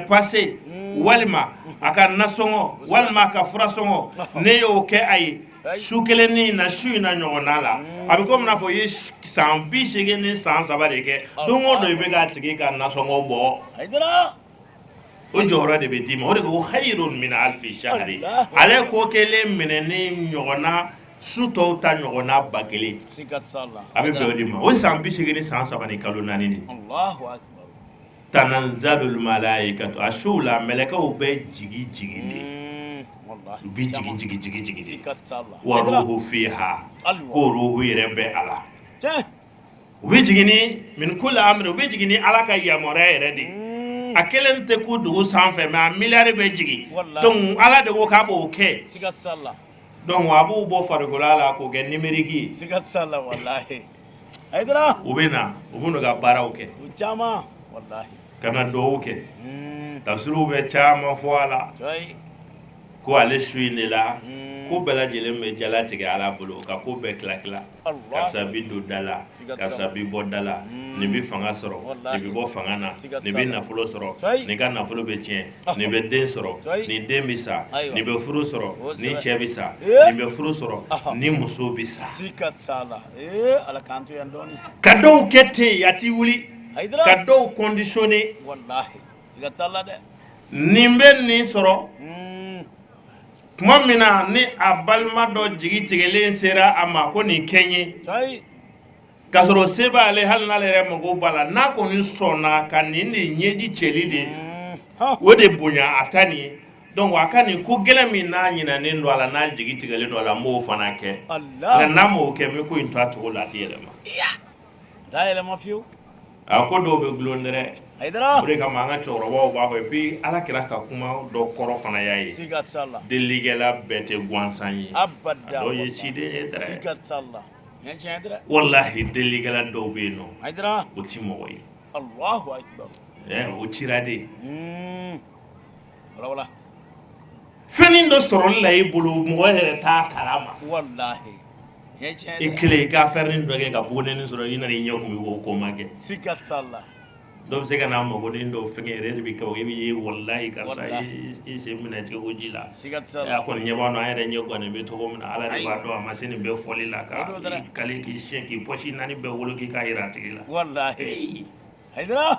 K: pase walima a ka nasɔngɔ walima a ka furasɔngɔ n'e y'o kɛ a ye su kelen ni na su in na ɲɔgɔnna la a bɛ komi n'a fɔ i ye san 83 de kɛ don o don i bɛ k'a tigi ka nasɔngɔ bɔ. O jɔyɔrɔ de bɛ d'i ma o de ko khayrun min alfi shahri ale ko kelen minɛ ni ɲɔgɔnna su tɔw ta ɲɔgɔnna 1000 a bɛ bɛn o de ma o san 83 ni kalo 4 de tanazzalul malaikatu a su la mɛlɛkɛw bɛ jigin jigin de u bɛ jigin jigin jigin jigin wa ruhu fiha ko ruhu yɛrɛ bɛ a la u bɛ jigin ni min kulli amri u bɛ jigin ni Ala ka yamaruya yɛrɛ de ye a kelen tɛ kun dugu sanfɛ mais a miliyari bɛ jigin donc Ala de ko k'a b'o kɛ donc a b'u bɔ farikolo la k'o kɛ numérique ye u bɛ na u bɛ n'u ka baaraw kɛ ka na dugawu kɛ tafsiriw bɛ caman fɔ a la ko ale su in de la ko bɛɛ lajɛlen bɛ jalatigɛ Ala bolo ka ko bɛɛ tila tila karisa bɛ don da la karisa bɛ bɔ da la nin bɛ fanga sɔrɔ nin bɛ bɔ fanga na nin bɛ nafolo sɔrɔ nin ka nafolo bɛ tiɲɛ nin bɛ den sɔrɔ nin den bɛ sa nin bɛ furu sɔrɔ nin cɛ bɛ sa nin bɛ furu sɔrɔ nin muso bɛ sa ka dɔw kɛ ten a tɛ wuli ka dɔw conditionner nin bɛ nin sɔrɔ tuma min na ni a balima dɔ jigi tigɛlen sera a ma ko nin kɛ n ye k'a sɔrɔ se b'ale hali n'ale yɛrɛ mago b'a la n'a kɔni sɔnna ka nin de ɲɛji cɛli de o de bonya a ta nin ye donc a ka nin ko gɛlɛn min n'a ɲinɛnen don a la n'a jigi tigɛlen don a la n b'o fana kɛ nka n'a m'o kɛ n bɛ ko in to a cogo la a tɛ yɛlɛma.
L: T'a yɛlɛma fiyewu.
K: A ko dɔw bɛ gulon dɛrɛ. Hayidara. O de kama an ka cɛkɔrɔbaw b'a fɔ et puis Ala kira ka kuma dɔ kɔrɔ fana y'a ye.
L: Siga t'a la.
K: Delilikɛla bɛɛ tɛ gansan ye.
L: Abada.
K: A dɔw ye ciden ye dɛrɛ.
L: Siga t'a la. Nin ye tiɲɛ ye dɛrɛ.
K: Walahi delilikɛla dɔw bɛ yen nɔ.
L: Hayidara.
K: O ti mɔgɔ ye.
L: Alahu akibaru.
K: Ɛ o cira de.
L: Un. Wala wala.
K: Fɛnnin dɔ sɔrɔli la i bolo mɔgɔ yɛrɛ t'a kalama.
L: Walahi.
K: I kelen i ka affaire dɔ kɛ ka bugunɛni sɔrɔ i nana i ɲɛ kun ko ko ma kɛ.
L: Siga t'a la.
K: Dɔw bɛ se ka na magonin dɔw fɛngɛ yɛrɛ de bɛ kɛ e bɛ ye walayi karisa i sen minɛ tigɛ ko ji la a kɔni ɲɛ b'a an yɛrɛ ɲɛ kɔni bɛ cogo min na Ala de b'a dɔn a ma se nin bɛɛ fɔli la ka kali k'i siɲɛ k'i poche naani bɛɛ wolo k'i k'a jira a tigi la
L: walahi Hayidara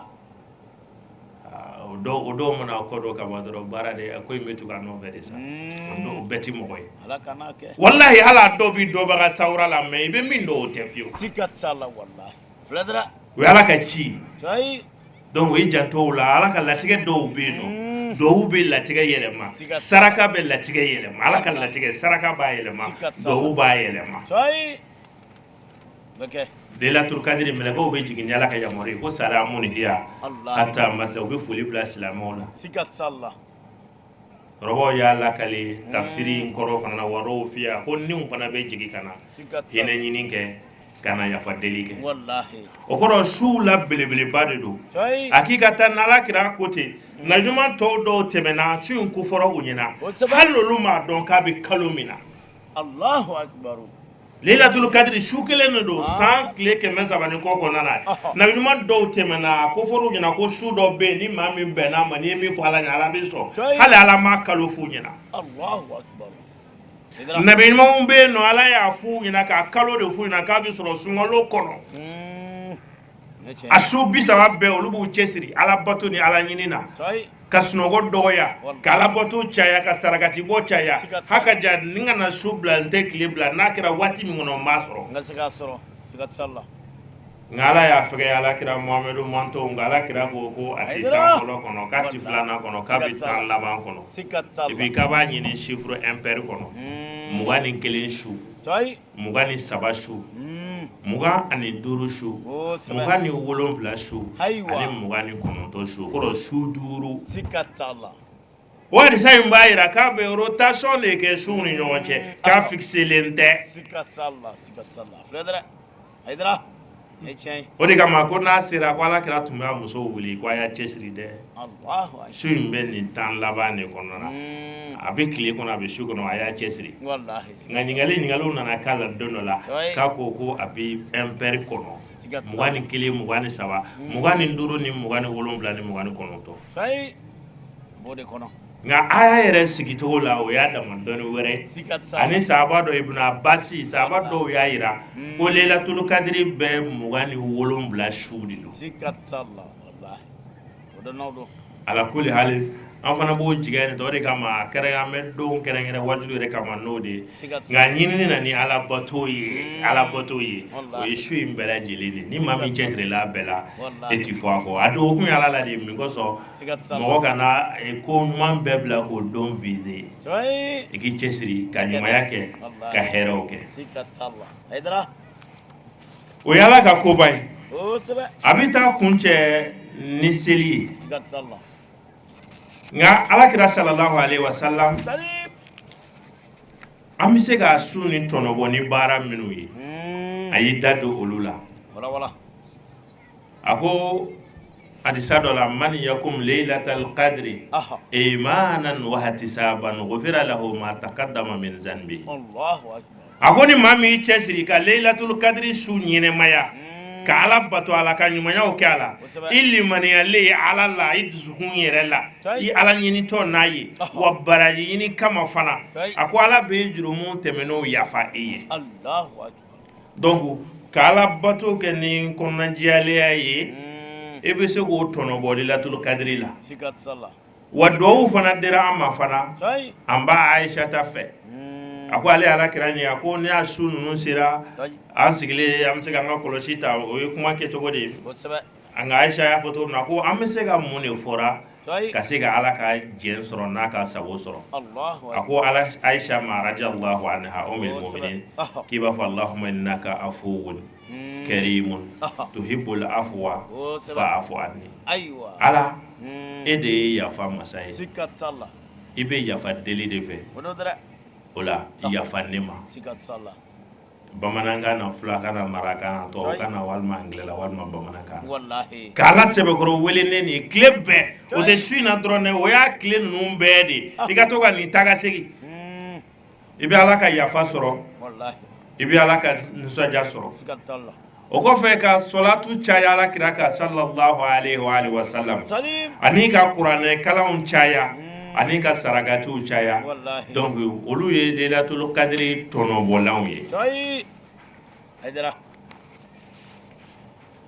K: o dɔw mana kɔ dɔn ka ban dɔrɔn baara de ko in bɛ tugu a nɔfɛ de sa o bɛɛ tɛ mɔgɔ ye
L: Ala kan'a kɛ
K: walahi hali a dɔw bɛ dɔnbaga sawura la mais i bɛ min dɔn o tɛ fiyewu
L: siga t'a la walahi filɛ dɛrɛ
K: o ye Ala ka ci ye donc i janto o la Ala ka latigɛ dɔw bɛ yen nɔ duwawu bɛ latigɛ yɛlɛma saraka bɛ latigɛ yɛlɛma Ala ka latigɛ saraka b'a yɛlɛma duwawu b'a yɛlɛma Laylatul kadiri mɛlɛkɛw bɛ jigin ni Ala ka yamaruya ye ko salamun hiya hatta matla u bɛ foli bila silamɛw la
L: siga t'a la
K: Cɛkɔrɔbaw y'a lakale tafsiri in kɔrɔ fana na wa fiya ko niw fana bɛ jigin ka na hinɛ ɲini kɛ ka na yafa deli kɛ o kɔrɔ suw la belebeleba de don a k'i ka taa n'Ala kira ko ten nabiɲuman tɔw dɔw tɛmɛna su in ko fɔra u ɲɛna hali olu m'a dɔn k'a bɛ kalo min na Laylatul kadiri su kelen de don san tile 300 ni kɔ kɔnɔna na nabiɲuman dɔw tɛmɛna a ko fɔra u ɲɛna ko su dɔ bɛ yen ni maa min bɛnna a ma n'i ye min fɔ Ala ɲɛ Ala bɛ sɔn hali Ala m'a kalo f'u ɲɛna nabiɲumanw bɛ yen nɔ Ala y'a f'u ɲɛna k'a kalo de f'u ɲɛna k'a bɛ sɔrɔ sunkalo kɔnɔ a su 30 bɛɛ olu b'u cɛsiri Ala bato ni Ala ɲini na ka sunɔgɔ dɔgɔya ka Ala bato caya ka sarakati bɔ caya haka ja ni kana su bila n tɛ tile bila n'a kɛra waati min kɔnɔ n b'a sɔrɔ nka Ala y'a fɛgɛya Ala kira Muhamadu mantɔn nka Ala kira ko ko a tɛ tan fɔlɔ kɔnɔ k'a tɛ filanan kɔnɔ k'a bɛ tan laban kɔnɔ et puis k'a b'a ɲini chiffre impair kɔnɔ 21 su 23 su 25 su 27 su ani 29 su o kɔrɔ su duuru o hadisa in b'a jira k'a bɛ rotation de kɛ suw ni ɲɔgɔn cɛ k'a fixelen tɛ. O de kama ko n'a sera ko Ala kira tun b'a musow wuli ko a y'a cɛsiri dɛ su in bɛ nin tan laban de kɔnɔna na a bɛ tile kɔnɔ a bɛ su kɔnɔ a y'a cɛsiri nka ɲininkali ɲininkaliw nana k'a la don dɔ la k'a ko ko a bɛ impair kɔnɔ 21 23 25 ni 27 ni 29 nka aya yɛrɛ sigicogo la o y'a dama dɔnni wɛrɛ ani sahaba dɔ Ibn Abasi sahaba dɔw y'a jira ko Laylatul kadiri bɛ 27 su de don ala kulli hali an fana b'o jigiya nin o de kama a kɛra an bɛ don kɛrɛnkɛrɛn waaju yɛrɛ kama n'o de ye nka ɲinini na ni ala bato ye ala bato ye o ye su in bɛɛ lajɛlen de ni maa min cɛsirila a bɛɛ la e ti fɔ a kɔ a dogo kun ye ala la de min kosɔn mɔgɔ kana ko ɲuman bɛɛ bila k'o don viser i k'i cɛsiri ka ɲumanya kɛ ka hɛrɛw kɛ o ye ala ka koba ye a bɛ taa kuncɛ ni seli ye nka ala kira sallallahu alaihi wasallam an bɛ se ka su nin tɔnɔbɔ ni baara minnu ye a y'i da don olu la a ko hadisa dɔ la man yakum laylatal qadri imanan wa ihtisaban ghufira lahu ma taqaddama min zanbi a ko ni maa min y'i cɛsiri ka laylatul qadri su ɲɛnɛmaya ka ala bato a la ka ɲumanyaw kɛ a la i limaniyalen ye ala la i dusukun yɛrɛ la i ala ɲinitɔ n'a ye wa baraji ɲini kama fana a ko ala bɛ jurumu tɛmɛnenw yafa i ye donc ka ala bato kɛ ni kɔnɔnajɛlenya ye e bɛ se k'o tɔnɔbɔ laylatul kadiri la wa duwawu fana dira an ma fana an ba Ayisata fɛ a ko ale ala kira ɲɛ a ko ne y'a su ninnu sera an sigilen an bɛ se k'an ka kɔlɔsi ta o ye kuma kɛcogo de ye an ka Ayisa y'a fɔ cogo min na ko an bɛ se ka mun de fɔra ka se ka ala ka jɛn sɔrɔ n'a ka sago sɔrɔ a ko Ayisa ma radiyallahu anha ummul muminin k'i b'a fɔ allahumma innaka afuwun karimun tuhibbul afwa fa'fu anni ala e de ye yafa masa ye i bɛ yafa deli de fɛ o la yafa ne ma bamanankan na fulakan na marakakan na tubabukan na walima anglais la walima bamanankan ka ala sɛbɛkɔrɔ wele ne nin tile bɛɛ o tɛ su in na dɔrɔn dɛ o y'a tile ninnu bɛɛ de i ka to ka nin taa ka segin i bɛ ala ka yafa sɔrɔ i bɛ ala ka nisɔndiya sɔrɔ. O kɔfɛ ka sɔlatu caya ala kira kan sallallahu alaihi wa alihi wasallam, ani ka kuranɛ kalanw caya, ani ka sarakatiw caya. Donc olu ye lelatul kadiri tɔnɔbɔlanw ye.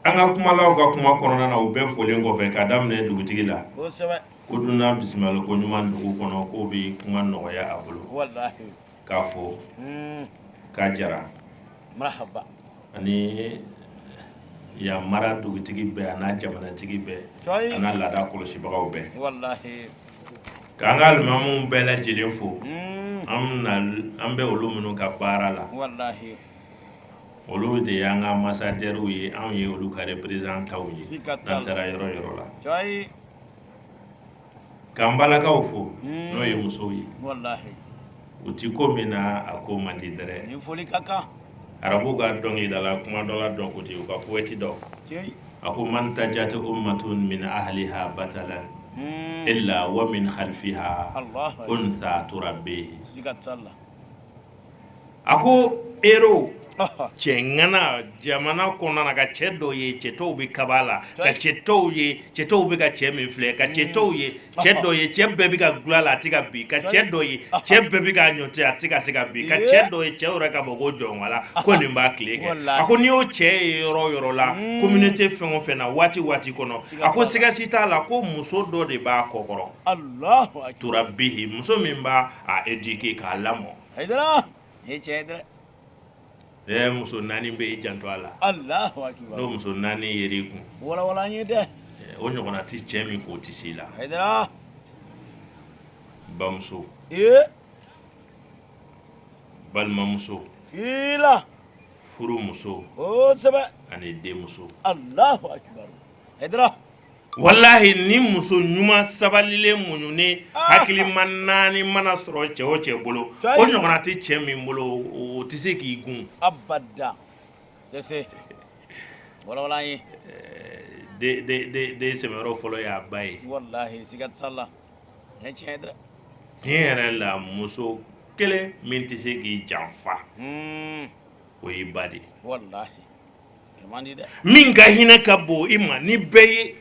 K: An ka kumalaw ka kuma kɔnɔna na, u bɛɛ folen kɔfɛ, ka daminɛ dugutigi la, ko dunan bisimila ko ɲuman dugu kɔnɔ, k'o bɛ kuma nɔgɔya a bolo, k'a fɔ k'a jara ani yan mara dugutigi bɛɛ, a n'a jamanatigi bɛɛ, a n'a laada kɔlɔsibagaw bɛɛ, k'an ka alimamuw bɛɛ lajɛlen fo. An bɛ olu minnu ka baara la, olu de y'an ka ambassadeurw ye, anw ye olu ka représentantw ye n'an taara yɔrɔ yɔrɔ la. K'an balakaw fo, n'o ye musow ye, u ti ko min na, a ko man di dɛrɛ. Arabuw ka dɔnkilidala kuma dɔ la dɔn ko ten, u ka poète dɔ a ko ma ntajat ummatun min ahliha batalan illa wa min khalfiha untha turabbihi. A ko héros, cɛ ŋana jamana kɔnɔna na, ka cɛ dɔw ye, cɛ tɔw bɛ kaba la, ka cɛ tɔw ye, cɛ tɔw bɛ ka cɛ min filɛ, ka cɛ tɔw ye, cɛ dɔ ye, cɛ bɛɛ bɛ ka dulon a la, a tɛ ka bin, ka cɛ dɔ ye, cɛ bɛɛ bɛ ka ɲɔti, a tɛ ka se ka bin, ka cɛ dɔ ye, cɛ yɛrɛ ka bɔ ko jɔn ko nin b'a tile kɛ. A ko n'i y'o cɛ ye yɔrɔ o yɔrɔ la, communauté fɛn o fɛn na, waati waati kɔnɔ, a ko siga si t'a la ko muso dɔ de b'a kɔkɔrɔ, turabbihi, muso min b'a éduquer, k'a lamɔ.
L: Hayidara, nin ye tiɲɛ ye dɛ.
K: Ɛ, muso naani bɛ i janto a la.
L: Alahu akibaru.
K: N'o muso naani yer'i kun.
L: Walawala an ye dɛ.
K: O ɲɔgɔnna tɛ cɛ min k'o tɛ s'i la.
L: Hayidara.
K: Bamuso.
L: Ee.
K: Balimamuso.
L: Fila.
K: Furumuso.
L: Kosɛbɛ.
K: Ani denmuso.
L: Alahu akibaru. Hayidara.
K: Walahi, ni muso ɲuman sabalilen, muɲunen, hakilima naani mana sɔrɔ cɛ o cɛ bolo, o ɲɔgɔnna tɛ cɛ min bolo, o tɛ se k'i gun.
L: Abada, tɛ se. Walawala an ye.
K: Den sɛmɛyɔrɔ fɔlɔ y'a ba ye.
L: Walahi, siga t'a la. Nin ye tiɲɛ ye dɛ.
K: Tiɲɛ yɛrɛ la, muso kelen min tɛ se k'i janfa, o y'i ba de ye.
L: Walahi.
K: Min ka hinɛ ka bon i ma ni bɛɛ ye,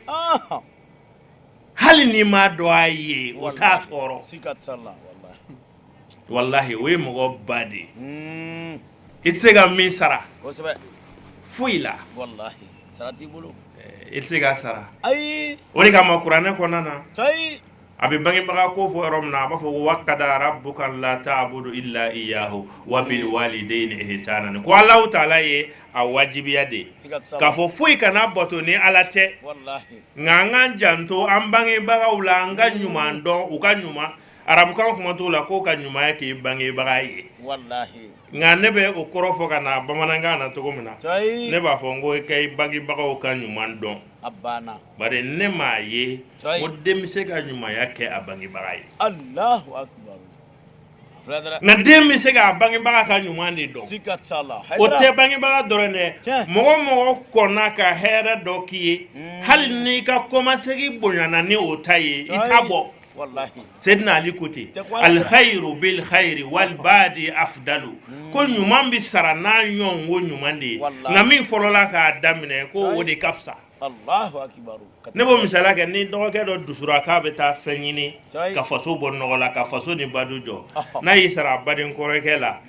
K: hali n'i m'a dɔn a ye, o t'a tɔɔrɔ. Walahi, o ye mɔgɔ ba de ye. I tɛ se ka min sara foyi la, i tɛ se k'a sara. O de kama kuranɛ kɔnɔna na, a bɛ bangebaga ko fɔ yɔrɔ min na, a b'a fɔ ko wa kada rabuka alla ta'budu illa iyahu wa bil walidayni ihsanan. Ko Alahu taala ye a wajibiya de k'a fɔ foyi kana bato ni Ala tɛ, nka an k'an janto an bangebagaw la, an ka ɲuman dɔn u ka ɲuman. Arabukan kuma t'o la k'o ka ɲumanya k'i bangebaga ye, nka ne bɛ o kɔrɔ fɔ ka na bamanankan na cogo min na, ne b'a fɔ n ko i ka i bangebagaw ka ɲuman dɔn.
L: A banna.
K: Bari ne m'a ye ko den bɛ se ka ɲumanya kɛ a bangebaga ye.
L: Alahu akibaru. A filɛ dɛrɛ.
K: Nka den bɛ se k'a bangebaga ka ɲuman de dɔn.
L: Siga t'a la.
K: O tɛ bangebaga dɔrɔn dɛ. Mɔgɔ o mɔgɔ kɔnna ka hɛrɛ dɔ k'i ye, hali n'i ka kɔmasegin bonyana ni o ta ye, i t'a bɔ.
L: Walahi.
K: Seydina Ali ko ten, alkhayru bil khayri wal badi afdalu. Ko ɲuman bɛ sara n'a ɲɔgɔn ko ɲuman de ye. Nka min fɔlɔla k'a daminɛ, ko o de ka fisa.
L: Alahu akibaru.
K: Ne b'o misaliya kɛ ni dɔgɔkɛ dɔ dusura k'a bɛ taa fɛn ɲini ka faso bɔ nɔgɔ la, ka faso ni badu jɔ, n'a y'i sara a baden kɔrɔkɛ la,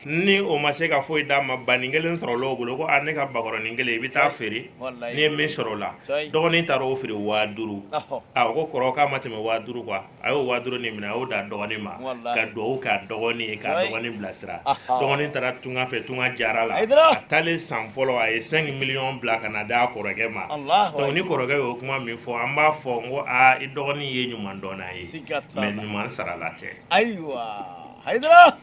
K: ni o ma se ka foyi d'a ma, banin kelen sɔrɔla o bolo, ko a ne ka bakɔrɔnin kelen, i bɛ taa feere, n'i ye min sɔrɔ o la. Dɔgɔnin taara o feere 5000. A ko kɔrɔ k'a ma tɛmɛ 5000 quoi. A y'o 5000 nin minɛ, a y'o d'a dɔgɔnin ma, ka dugawu k'a dɔgɔnin ye, k'a dɔgɔnin bilasira. Dɔgɔnin taara tunga fɛ, tunga diyara la. A taalen san fɔlɔ, a ye 5 millions bila ka na d'a kɔrɔkɛ ma. Donc ni kɔrɔkɛ y'o kuma min fɔ, an b'a fɔ n ko aa, i dɔgɔnin ye ɲuman dɔnna ye, mais ɲuman sarala tɛ.
L: Ayiwa Hayidara,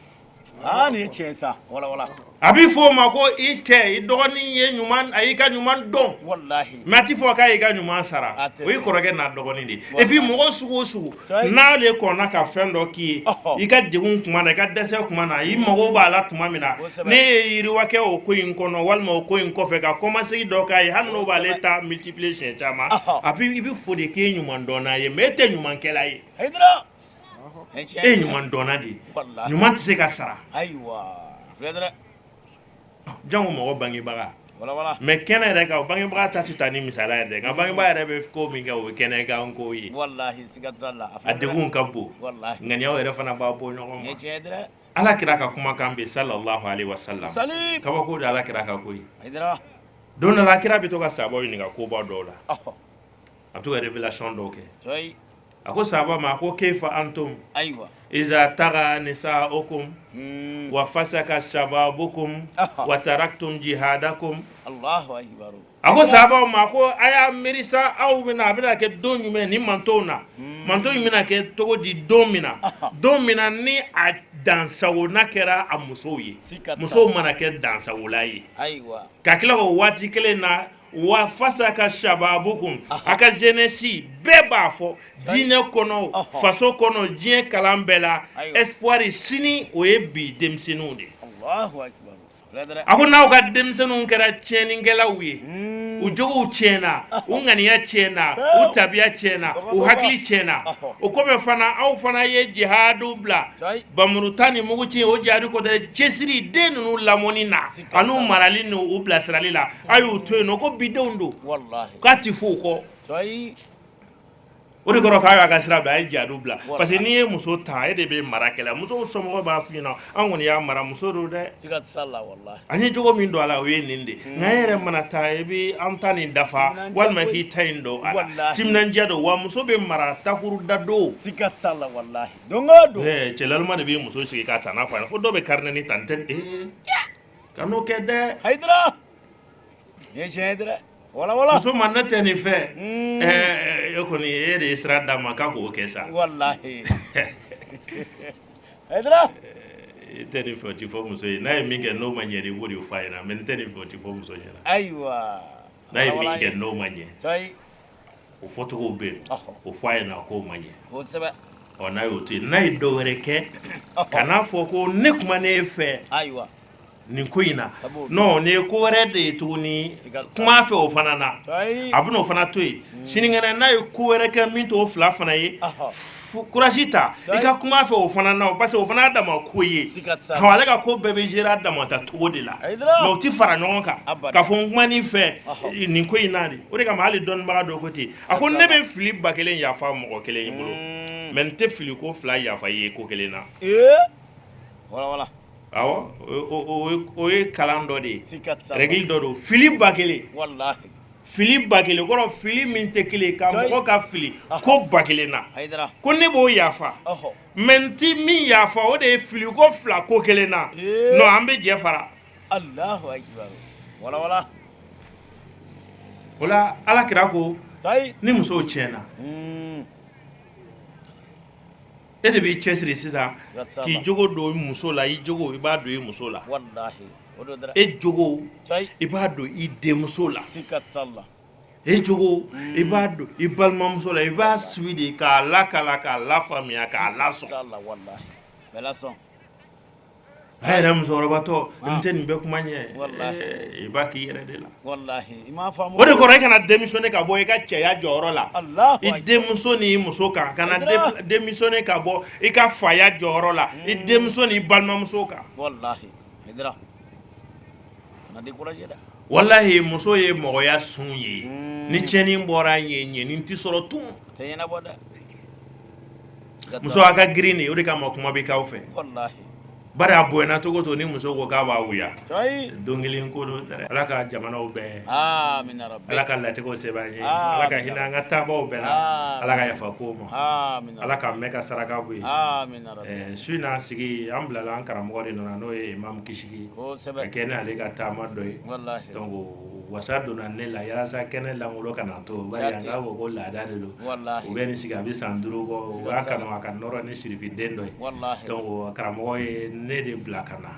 L: aa nin ye tiɲɛ sa, walawala.
K: A bɛ fɔ o ma ko i cɛ, i dɔgɔnin ye ɲuman, a y'i ka ɲuman dɔn.
L: Walahi.
K: Mais a ti fɔ k'a y'i ka ɲuman sara. O ye kɔrɔkɛ n'a dɔgɔnin de ye. Et puis mɔgɔ sugu o sugu, n'ale kɔnna ka fɛn dɔ k'i ye, i ka degun tuma na, i ka dɛsɛ tuma na, i mago b'a la tuma min na, ne ye yiriwa kɛ o ko in kɔnɔ walima o ko in kɔfɛ ka kɔmasegin dɔ k'a ye, hali n'o b'ale ta multiplier siɲɛ caman, a bɛ i bɛ fo de k'e ye ɲuman dɔnna ye, mais e tɛ ɲumankɛla ye.
L: Hayidara.
K: E ye ɲuman dɔnna de ye, ɲuman tɛ se ka sara.
L: Ayiwa, filɛ dɛ.
K: Jango mɔgɔ bangebaga. Mais kɛnɛ yɛrɛ kan o bangebaga ta tɛ taa ni misaliya yɛrɛ dɛ, nka bangebaga yɛrɛ bɛ ko min kɛ o ye kɛnɛ kan ko ye.
L: Walahi, siga t'a la.
K: A degun ka bon, ŋaniyaw yɛrɛ fana b'a bɔ ɲɔgɔn ma. Ala kira ka kumakan bɛ sallallahu alaihi wasallam, kabako de ala kira ka ko ye. Don dɔ la kira bɛ to ka sahabaw ɲininka koba dɔw la, a bɛ to ka révélation dɔw kɛ. A ko sahaba ma ko kayfa antum
L: ayiwa
K: iza taga nisaukum wa fasaka shababukum wa taraktum jihadakum.
L: Allahu akbar.
K: A ko sahabaw ma ko a y'a miiri sa, aw bɛna a bɛna kɛ don jumɛn ni mantonw na, manton in bɛna kɛ cogo di don min na, don min na ni a dansagona kɛra a musow ye, musow mana kɛ dansagola ye.
L: Ayiwa.
K: Ka tila o waati kelen na wa fasaka shababukum, a ka jeunesse bɛɛ b'a fɔ diinɛ kɔnɔ, faso kɔnɔ, diɲɛ kalan bɛɛ la, espoir sini o ye bi denmisɛnninw de ye. A ko n'aw ka denmisɛnninw kɛra tiɲɛnikɛlaw ye, u jogow tiɲɛna, u ŋaniya tiɲɛna, u tabiya tiɲɛna, u hakili tiɲɛna, o kɔfɛ fana aw fana ye jihadu bila, bamuruta ni muguci, o jihadu ko tɛ, cɛsiri den ninnu lamɔni na an'u marali n'u bilasirali la, a y'u to yen nɔ ko bidenw don, k'a ti fɔ u kɔ. O de kɔrɔ k'a y'a ka sira bila, a ye jihadu bila, parce que n'i ye muso ta, e de bɛ mara kɛ la. Musow somɔgɔw b'a f'i ɲɛna, an kɔni y'a mara, muso don dɛ, an ye jogo min don a la o ye nin de, nka e yɛrɛ mana taa i bɛ an ta nin dafa walima k'i ta in don a la, timinandiya don wa muso bɛ mara takuru da don.
L: Siga t'a la, walahi, don o don.
K: Cɛ laluma de bɛ muso sigi k'a tana fɔ a ɲɛna, fo dɔw bɛ carnet ni ta, n tɛ kan'o kɛ dɛ.
L: Hayidara, nin ye tiɲɛ ye dɛ. Wala wala.
K: Muso ma ne tɛ nin fɛ. E kɔni e de ye sira d'a ma k'a k'o kɛ sa.
L: Walahi. Hayidara.
K: I tɛ nin fɛ o tɛ fɔ muso ye, n'a ye min kɛ n'o ma ɲɛ de, i b'o de fɔ a ɲɛna, mais n tɛ nin fɛ o tɛ fɔ muso ɲɛna.
L: Ayiwa.
K: N'a ye min kɛ n'o ma ɲɛ. O fɔcogo bɛ yen, o fɔ a ɲɛna k'o ma ɲɛ.
L: Kosɛbɛ.
K: Ɔ n'a y'o to yen, n'a ye dɔ wɛrɛ kɛ, kan'a fɔ ko ne kuma ne fɛ.
L: Ayiwa.
K: Nin ko in na, non, nin ye ko wɛrɛ de ye tuguni, kuma fɛ o fana na, a bɛna o fana to yen. Sinikɛnɛ n'a ye ko wɛrɛ kɛ min t'o fila fana ye, courage ta i ka kuma fɛ o fana na, parce que o fana y'a dama ko ye. Ale ka ko bɛɛ bɛ gérer a damata cogo de la, mais o tɛ fara ɲɔgɔn kan k'a fɔ n kuman'i fɛ nin ko in na de. O de kama hali dɔnnibaga dɔ ko ten, a ko ne bɛ fili 1000 yafa mɔgɔ kelen bolo, mais n tɛ fili ko fila yafa i ye ko kelen na. Awɔ, o ye kalan dɔ de ye, règle dɔ don. Fili 1000, fili 1000 kɔrɔ fili min tɛ kelen ka mɔgɔ ka fili ko 1000 na, ko ne b'o yafa, mais n tɛ min yafa o de ye fili ko fila ko kelen na. Non, an bɛ jɛ fara. O la ala kira ko ni musow tiɲɛna, e de b'i cɛsiri sisan k'i jogo don i muso la, i jogo i b'a don i muso la, e jogo i b'a don i denmuso la, e jogo i b'a don i balimamuso la, i b'a suivi de k'a lakala, k'a lafaamuya, k'a lasɔn. A yɛrɛ musokɔrɔbatɔ n tɛ nin bɛɛ kuma ɲɛ, i b'a k'i yɛrɛ de la. O de kɔrɔ e kana démissionner ka bɔ i ka cɛya jɔyɔrɔ la i denmuso ni i muso kan, kana démissionner ka bɔ i ka faya jɔyɔrɔ la i denmuso ni i balimamuso kan. Walahi, muso ye mɔgɔya sun ye. Ni tiɲɛni bɔra yen, ɲɛni tɛ sɔrɔ tun. Muso a ka girin de, o de kama kuma bɛ k'aw fɛ. Bari a bonyana cogo to ni muso ko k'a b'a wuya, don kelen ko don dɛ. Ala ka jamanaw bɛn, Ala ka latigɛw sɛbɛn an ye, Ala ka hinɛ an ka taabaw bɛɛ la, Ala ka yafa kow ma, Ala ka mɛn ka saraka bɔ yen. Su in na sigi an bilala an karamɔgɔ de nana, n'o ye Imam Kisiki, ka kɛ n'ale ka taama dɔ ye. Donc wasa donna ne la yalasa kɛnɛ lankolon kana to, bari an k'a fɔ ko laada de don. U bɛ nin sigi a bɛ san 5 bɔ, u b'a kanu a ka nɔrɔ ni sirifiden dɔ ye. Donc karamɔgɔ ye ne de bila ka na,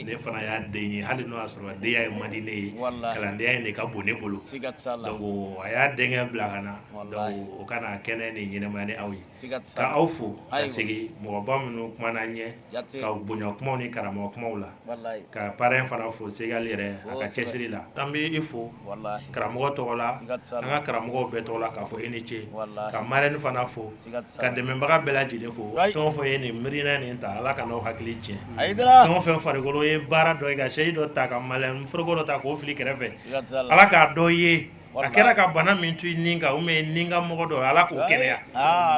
K: ne fana y'a den ye, hali n'o y'a sɔrɔ denya in man di ne ye, kalandenya in de ka bon ne bolo. Donc a y'a denkɛ bila ka na, donc o ka na kɛnɛ nin ɲɛnamaya ni aw ye. Ka aw fo ka segin mɔgɔba minnu kumana an ɲɛ ka bonya kumaw ni karamɔgɔ kumaw la, ka parrain fana fo Segali yɛrɛ a ka cɛsiri la. An bɛ i fo. fo karamɔgɔ tɔgɔ la, an ka karamɔgɔw bɛɛ tɔgɔ la k'a fɔ i ni ce, ka marraine fana fo, ka dɛmɛbaga bɛɛ lajɛlen fo, fɛn o fɛn ye nin miirina nin ta, Ala kan'aw hakili tiɲɛ, fɛn o fɛn farikolo ye baara dɔ ye ka chaise dɔ ta ka maliyɛn foroko dɔ ta k'o fili kɛrɛfɛ, Ala k'a dɔ ye a kɛra ka bana min to i ni kan ou bien ni ka mɔgɔ dɔ Ala k'o kɛnɛya,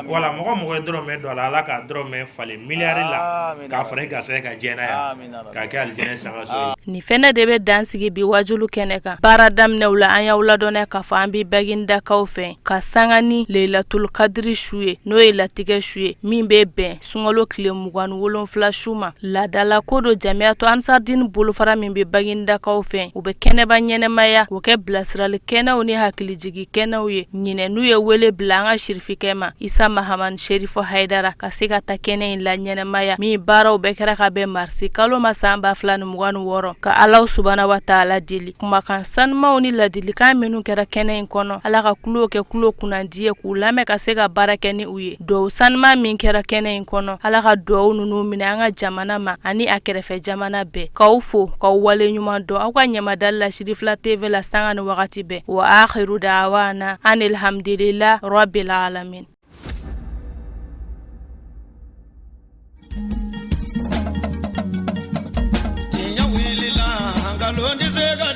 K: wala mɔgɔ mɔgɔ ye dɔrɔmɛ don a la Ala k'a dɔrɔmɛ falen miliyari la k'a fara i garisɛgɛ kan diɲɛ na yan k'a kɛ alijinɛ sangaso ye.
C: Nin fɛnɛ de bɛ dan sigi bi wajulu kɛnɛ kan baara daminɛw la an y'aw ladɔnniya k'a fɔ an bɛ Bagindakaw fɛ ka sanga ni Leyilatul kadiri su ye n'o ye latigɛ su ye min bɛ bɛn sunkalo tile 27 su ma laadala ko don jamiyatu ansardini bolofara min bɛ Bagindakaw fɛ u bɛ kɛnɛba ɲɛnɛmaya k'o kɛ bilasirali kɛnɛw ni hakilijigi kɛnɛw ye ɲinɛ n'u ye wele bila an ka sirifikɛ ma Isa Mahamani Serifo Hayidara ka se ka taa kɛnɛ in la ɲɛnɛmaya min baaraw bɛɛ kɛra ka bɛn marisi kalo ma san 2026 ka Ala subahana wa taala deli kumakan sanumaw ni ladilikan minnu kɛra kɛnɛ in kɔnɔ Ala ka tulo kɛ tulo kunnandi ye k'u lamɛn ka se ka baara kɛ ni u ye duwawu sanuma min kɛra kɛnɛ in kɔnɔ Ala ka duwawu ninnu minɛ an ka jamana ma ani a kɛrɛfɛ jamana bɛɛ k'aw fo k'aw wale ɲuman dɔn aw ka ɲamadali la Sirifila TV la sanga ni wagati bɛɛ wa akhiru da'wana anil hamdulillah rabbil alamin.
A: Tiɲɛ wulila nkalon tɛ se ka